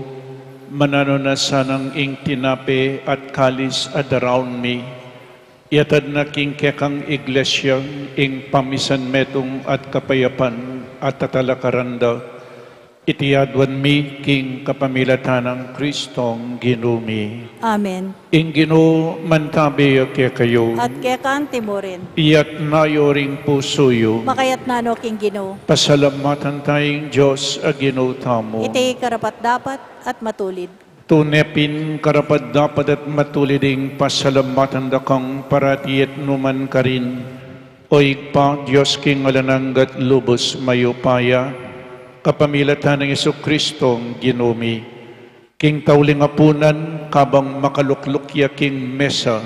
mananu na sanang ing tinape at kalis a daraun mi, iatad na king kekang Iglesia ing pamisan metung at kapayapan at tatalakaran da. Iti aduan mi king kapamilatan nang Kristong Ginu mi. Amen. Ing Ginu mantabe ya kekayu. At keka anti mu rin. Iyatas yu ring pusu yu. Makayatas no king Ginu. Pasalamatan taya ing Dios a Ginu tamu. Iti karapat-dapat at matulid. Tune pin karapat-dapat at matulid ing pasalamatan da kang parati at nukarin man, O Ibpa, Dios king alang angga at lubus mayupaya, kapamilatan nang Jesucristo Ginu mi. King tauling apunan, kabang makalukluk ya king mesa,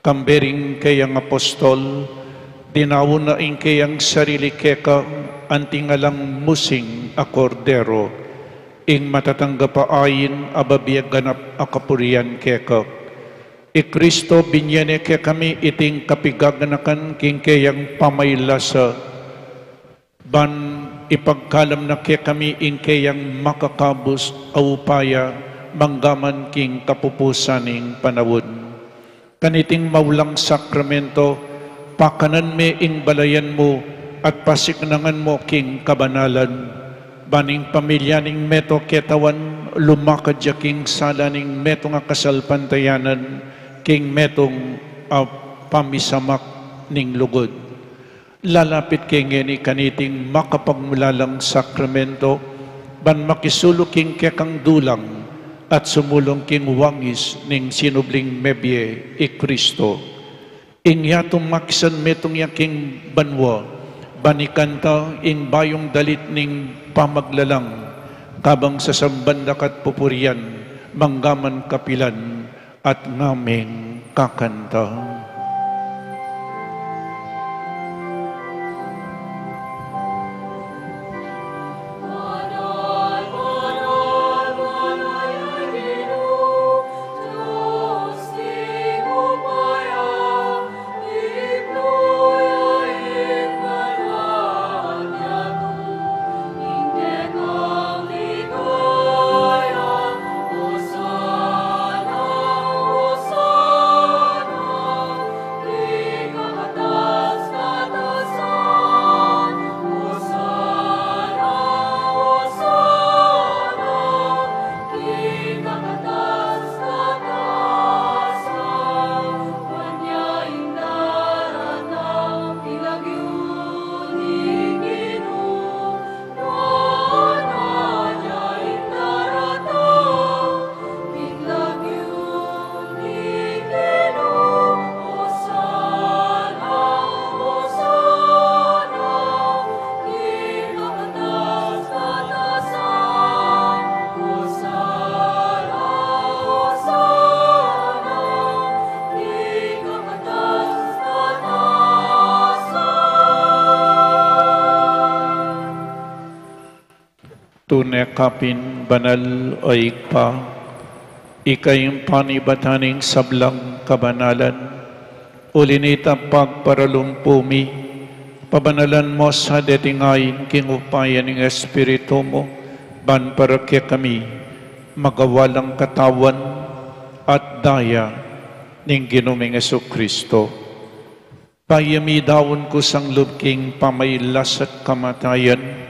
kambe ring kayang apostol, dinaun na ing kayang sarili keka anting alang musing a kordero, ing matatanggap a ain a babie ganap a kapurian keka. I Kristo binie ne kekami iting kapigaganakan king kayang pamaylasa, ban ipagkalam na kekami ing kayang makakabus a upaya manggaman king kapupusan ning panaun. Kaniting maulang sakramento, pakanan me ing balayan mu at pasiknangan mu king kabanalan, ban ing pamilya ning meto ketawan lumakad ya king sala ning metung a kasalpantayanan, king metung a pamisamak ning lugud. Lalapit ke ngeni kaniting makapagmulalang sakramento, ban makisuluk king kekang dulang at sumulung king wangis ning sinubling mebie i Kristo. Ing yatu makisan metung ya king banua, ban ikanta ing bayung dalit ning pamaglalang, kabang sasamban da ka at pupurian, manggaman kapilan, at ngaming kakanta. Tune ka pin banal, o Ibpa, ika ing panibatan ning sablang kabanalan. Uli nita pagparalumpu mi, pabanalan mu sa deting ain king upaya ning Espiritu mu, ban para kekami magawa lang katawan at daya ning Ginu ming Jesucristo. Payamidaun ku sanglub king pamailas at kamatayan,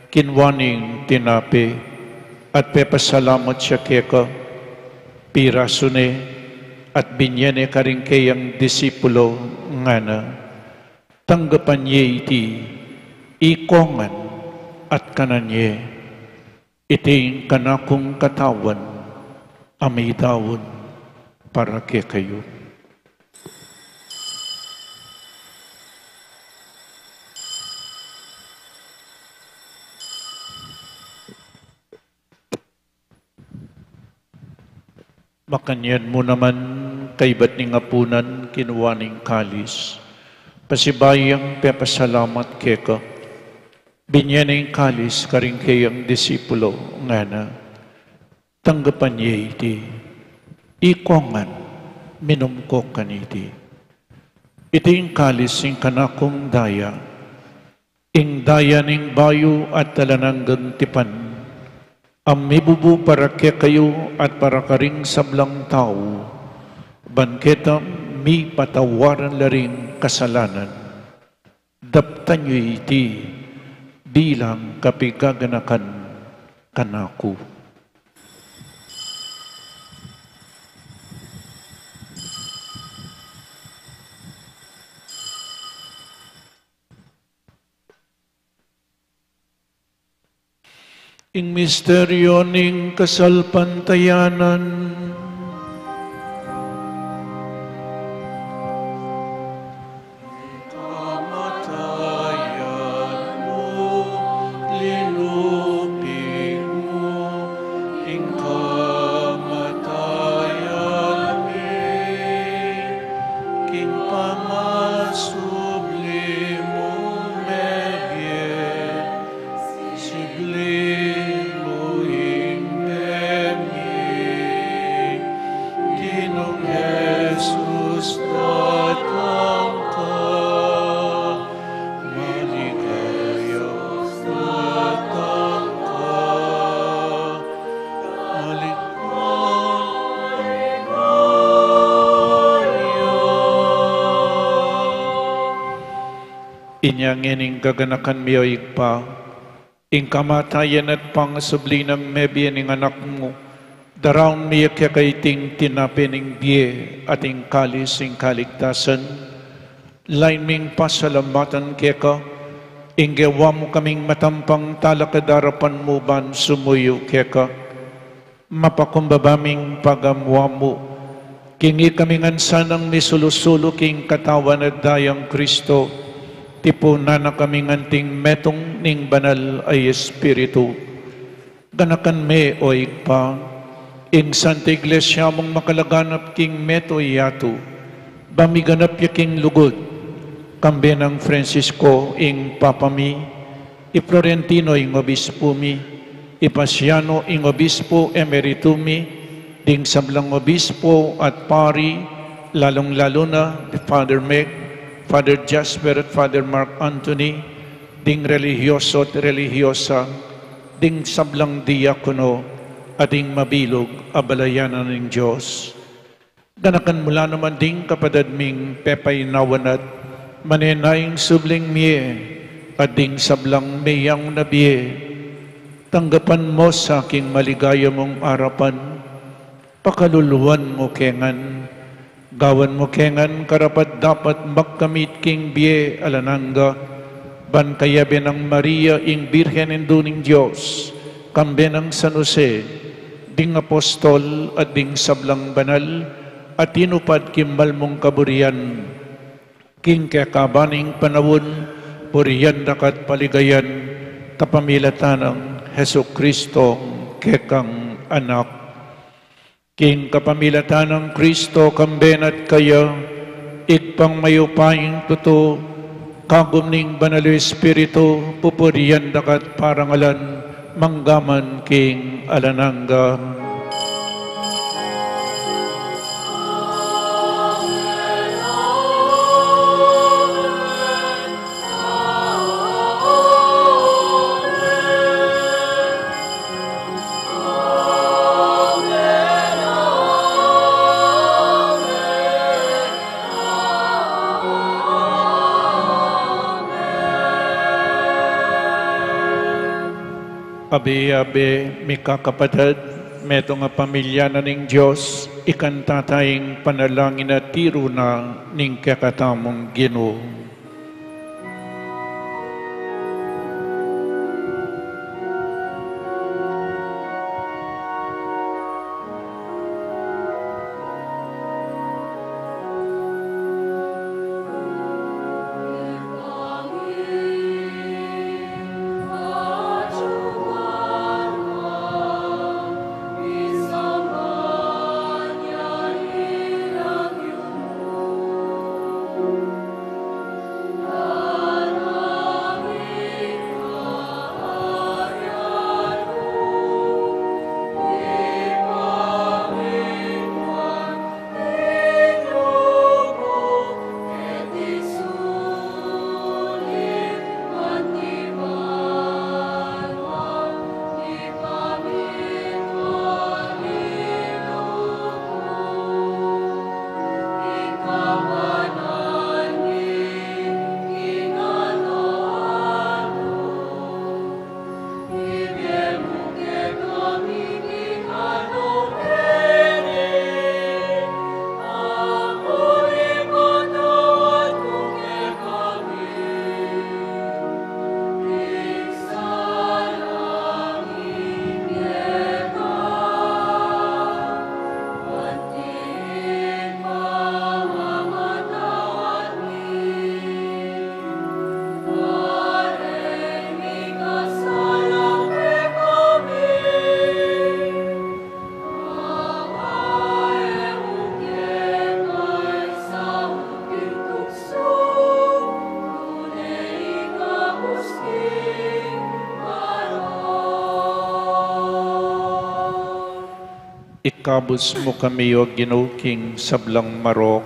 kinua ne ing tinape, at pepasalamat ya keka, pirasu ne, at binye ne karing keyang disipulo, ngana: Tanggapan ye iti, ikong ngan, at kanan ye. Iti ing kanakung katawan, a midaun para kekayu. Makanyan mu naman, kaibat ning apunan, kinua ne ing kalis. Pasibayu yang pepasalamat keka, binye ne ing kalis karing keyang disipulo, ngana: Tanggapan ye iti, ikong ngan, minum ko kaniti. Iti ing kalis ning kanakung daya, ing daya ning bayu at alang anggang tipan, a mibubu para kekayu at para karing sablang tau, ban keta mipatawaran la ring kasalanan. Daptan yu iti bilang kapigaganakan kanaku. Ing misteryu ning kasalpantayanan. Kamatayan mu, linupig mu ing kamatayan mi, king pamasubli mung mebie, sibli mu ing bie mi. Ginung Jesus, datang ka. Maligaya, datang ka. Maligaya. Inya ngening gaganakan mi, o Ibpa, Ing kamatayan at pangasubli nang mebie ning Anak mu, daraun mi keka iting tinape ning bie at ing kalis ning kaligtasan. Lain ming pasalamatan keka, ing gewa mu kaming matampang talakad king arapan mu ban sumuyu keka. Mapakumbaba ming pagamuan mu, king ikami ngan sanang misulu-sulu king Katawan at Dayang Kristo, tipunan na kaming anting metung ning Banal a Espiritu. Ganakan me, o Ibpa, ing Santa Iglesia mung makalaganap king mabilug a yatu, ban miganap ya king lugud, kambe nang Francisco ing Papa mi, i Florentino ing Obispo mi, i Paciano ing Obispo Emeritu mi, ding sablang obispo at pari, lalung-lalu na Father Meg, Father Jasper at Father Mark Anthony, ding relihiyoso at relihiyosa, ding sablang diakono, at ding mabilug a balayan ning Dios. Ganakan mu la naman ding kapatad ming pepaynawan at manenayang subling mie, at ding sablang meyang na bie. Tanggapan mu sa king maligaya mung arapan, pakaluluan mu ke ngan, gawan mu ke ngan karapat-dapat magkamit king bie alang angga, ban kayabe nang Maria ing Birhen Indu ning Dios, kambe nang San Jose, ding apostol at ding sablang banal a tinupad king malmung kaburian, king kekaban ning panaun, purian da ka at paligayan, kapamilatan nang Jesucristo, kekang Anak. King kapamilatan nang Kristo, kambe na at kaya, Ibpang mayupayang tutu, kagum ning Banal a Espiritu, pupurian da ka at parangalan, mangga man king alang angga. Abe-abe, mikakapatad, metung a pamilya na ning Dios, ikanta ta ing panalangin a tiru na ning kekatamung Ginu. Ikabus mu kami, O Ginu, king sablang marok.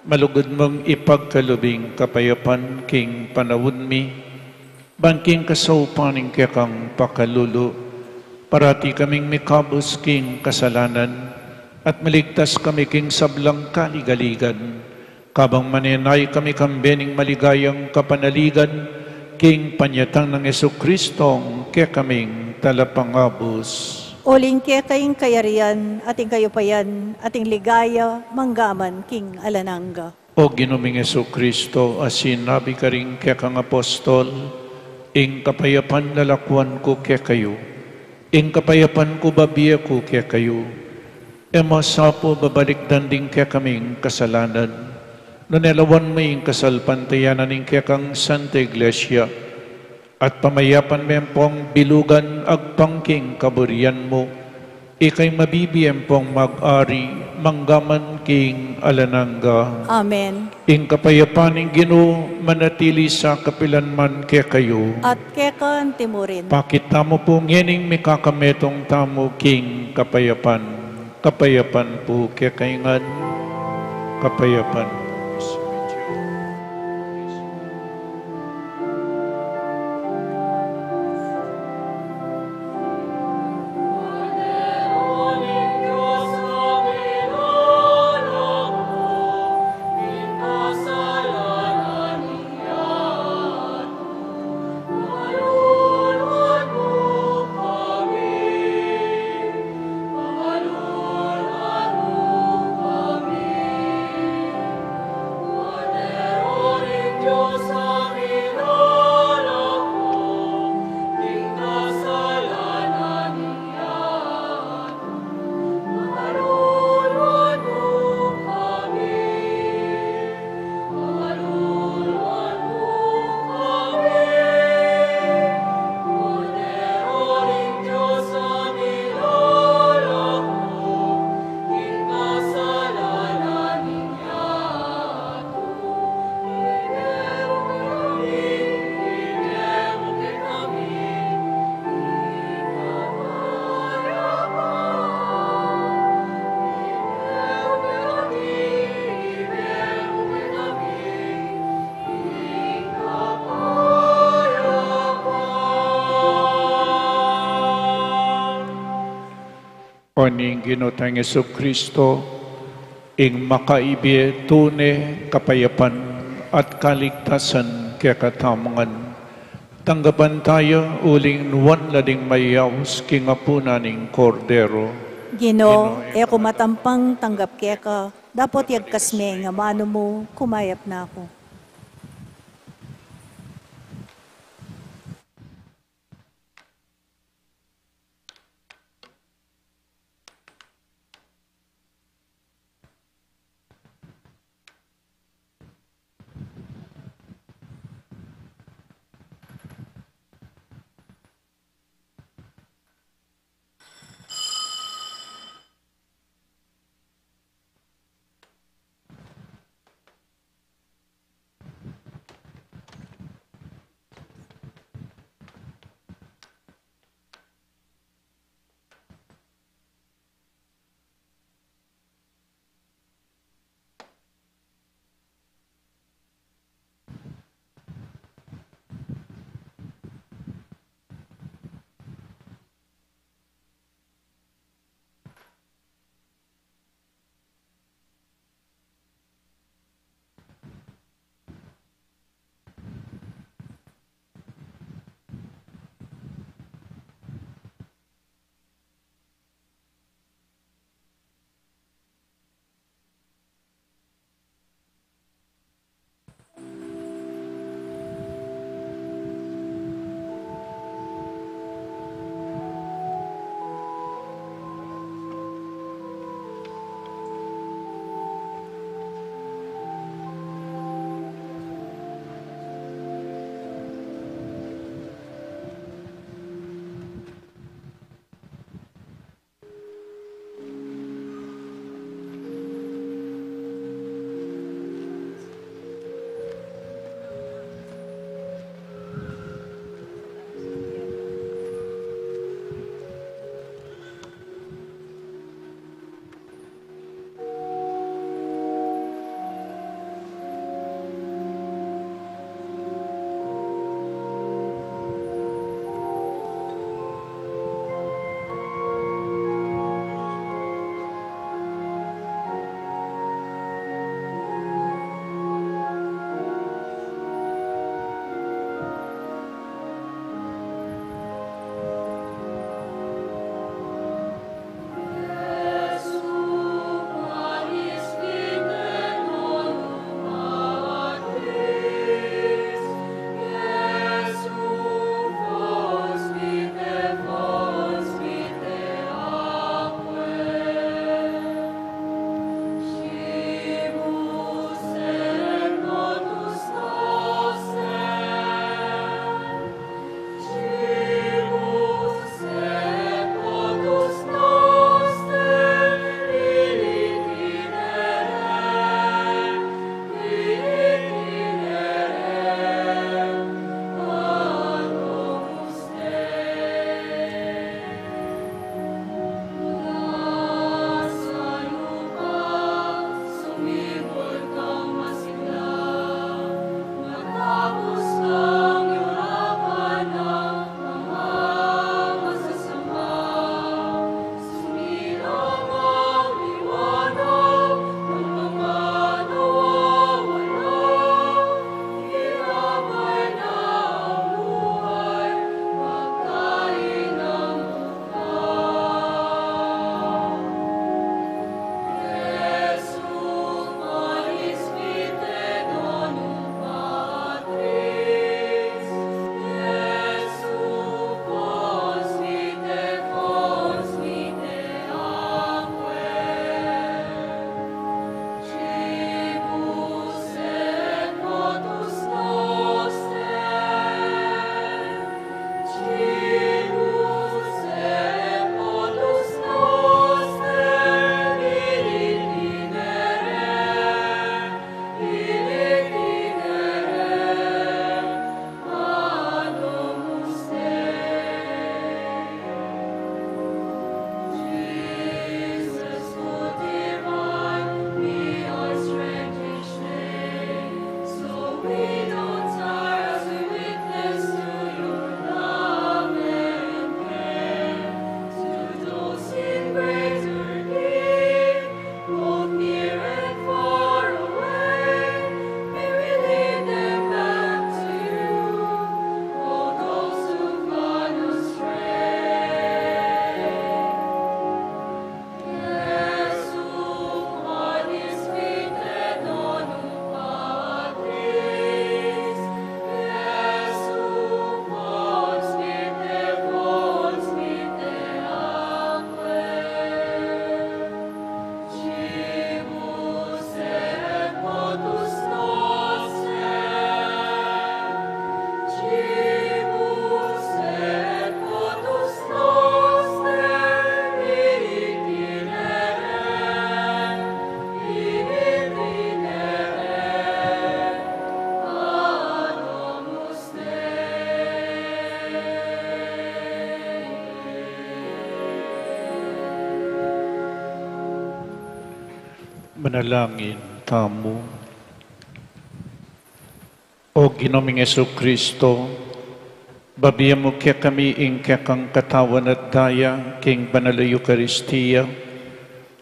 Malugud mung ipagkalub ing kapayapan king panaun mi, ban king kasaupan ning kekang pakalulu, parati kaming mikabus king kasalanan, at maligtas kami king sablang kaligaligan, kabang manenaya kami kambe ning maligayang kapanaligan, King panyatang nang Jesucristo, kekaming talapangabus. Uling keka ing kayarian, at ing kayupayan, at ing ligaya, manggaman king alang angga. O Ginu ming Jesucristo, a sinabi karing kekang apostol, ing kapayapan lalakwan ku kekayu, ing kapayapan ku babie ku kekayu. E mu sa pu babalikdan ding kekaming kasalanan, nune lawan mu ing kasalpantayanan ning kekang Santa Iglesia, at pamayapan me pong bilugan agpang king kaburian mu, ika'y mabibie pong mag-ari manggaman king alang angga. Amen. Ing kapayapan ning Ginu manatili sa kapilan man kekayu. At keka antimurin. Pakit tamu pu ngening mikakametung tamu king kapayapan. Kapayapan pu kekayu ngan. Kapayapan. O ning Ginu tang Jesucristo, ing makaibie tune kapayapan at kaligtasan kekatamu ngan. Tanggapan taya uling nuan la ding mayaus king apunan ning Kordero. Ginu, e ku matampang tanggap keka, dapot yagkas me ing amanu mu, kumayap na ku. Manalangin tamu. O Ginu ming Jesucristo, babie mu kekami ing kekang katawan at daya king banal a Eukaristia,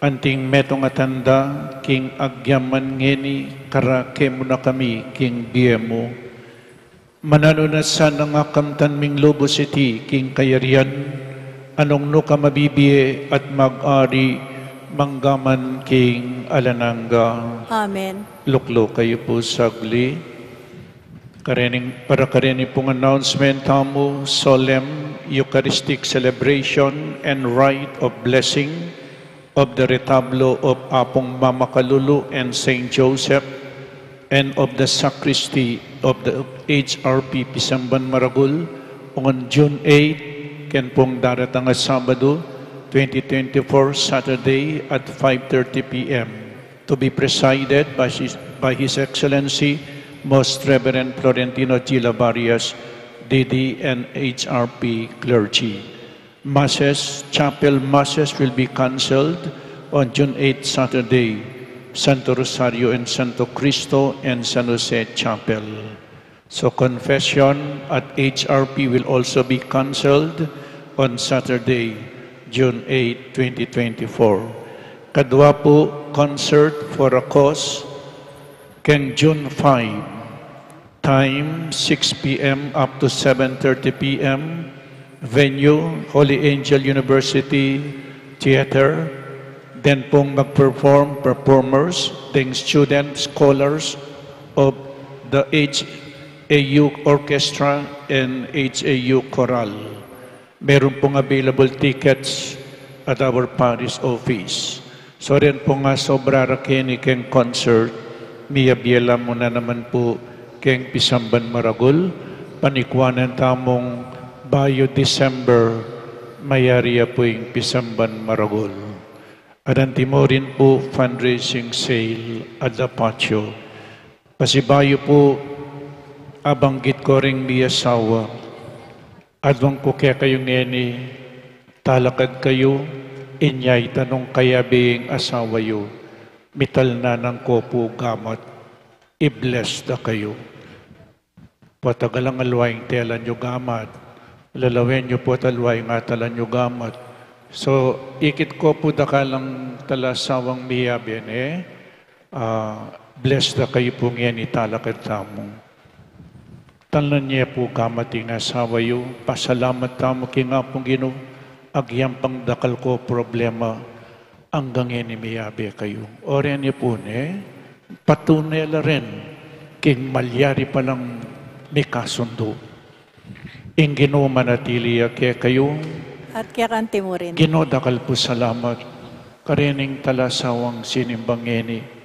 anting metung a tanda king agyaman ngeni, karake mu na kami king bie mu. Mananu na sanang akamtan ming lubus iti king kayarian, a nung nuka mabibie at mag-ari manggaman king alang angga. Amen. Lukluk kayu pu sagli. Karening, para kareni pung announcement tamu, solemn Eucharistic celebration and rite of blessing of the retablo of Apung Mamakalulu and Saint Joseph, and of the sacristy of the H R P Pisamban Maragul on June eight, ken pung daratang a Sabado, twenty twenty-four, Saturday at five thirty P M, to be presided by His, by His Excellency Most Reverend Florentino G. Lavarias, D D and H R P clergy. Masses, chapel masses will be canceled on June eight, Saturday, Santo Rosario and Santo Cristo and San Jose Chapel. So confession at H R P will also be canceled on Saturday, June eight, twenty twenty-four. Kadua pu, concert for a cause, keng June five. Time, six P M up to seven thirty P M. Venue, Holy Angel University Theater. Den pung mag-perform performers, deng student scholars of the H A U Orchestra and H A U Chorale. Meron pung available tickets at our parish office. So, rin pung asobra ra keni keng concert, miyabie la mu na naman pu keng Pisamban Maragul, panikuanan tamung bayu December, mayari ya pu ing Pisamban Maragul. At antimurin pu, fundraising sale at the patio. Pasibayu pu, abanggit ko ring miyasawa. Adwan ku kekayu ngeni, talakad kayu, inya ita nung kayabe ing asawa yu, mitalnan ko pu gamat, i-bless da kayu. Pota galang alwa ing telan yu gamat, lalawen yu pota alwa ing atalan yu gamat. So, ikit ko pu dakalang talasawang miyabe ne, ah, bless da kayu pu ngeni, talakad tamu. Talnan ye pu gamat ing asawa yu, pasalamat tamu king Apung Ginu, agyang pang dakal ko problema, anggang ngeni miyabe kayu. O reni pu ne, patune la rin, king malyari palang mikasundu. Ing Ginu manatili ya kekayu. At keka antimurin. Ginu, dakal pu salamat, karening talasawang sinimba ngeni.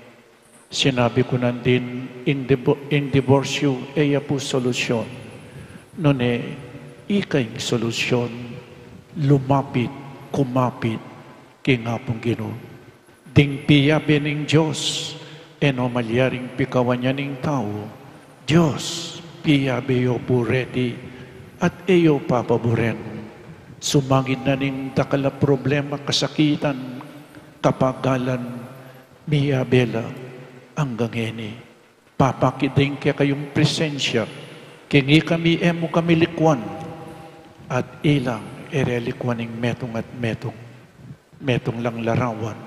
Sinabi ku nandin, ing dibo-, ing diborsyu, e ya pu solusyon. Nune, ika ing solusyon, lumapit, kumapit, king Apung Ginu. Ding piyabe ning Dios, e no malyaring pikawan ya ning tau. Dios, piyabe yu pu reti, at e yu papaburen. Sumangid na ning dakal a problema, kasakitan, kapagalan, miyabe la anggang ngeni. Papakit da ing kekayung presensya, king ikami e mu kami likuan, at ila e re likuan ing metung at metung, metung lang larawan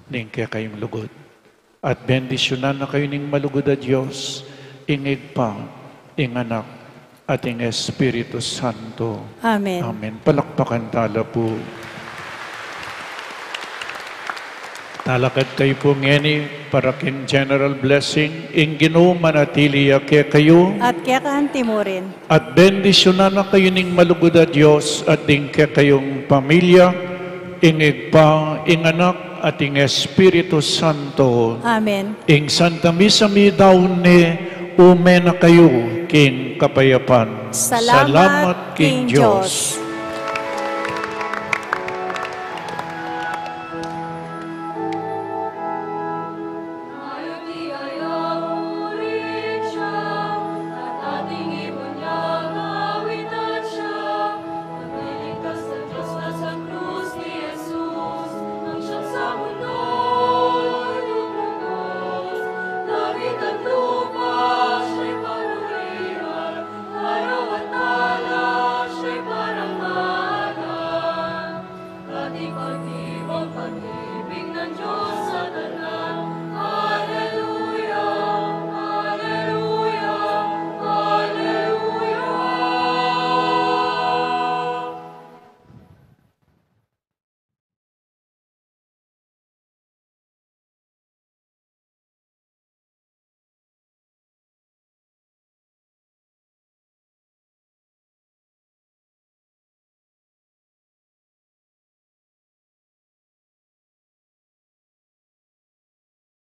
ning kekayung lugud. At bendisyunan na kayu ning malugud a Dios, ing Ibpa, ing Anak, at ing Espiritu Santo. Amen. Amen. Palakpakan tala pu. Talakad kayu pu ngeni para king general blessing. Ing Ginu manatili ya kekayu. At keka antimurin. At bendisyunan na kayu ning malugud a Dios at ding kekayung pamilya, ing Ibpa, ing Anak, at ing Espiritu Santo. Amen. Ing Santa Misa midaun ne, ume na kayu king kapayapan. Salamat king Dios.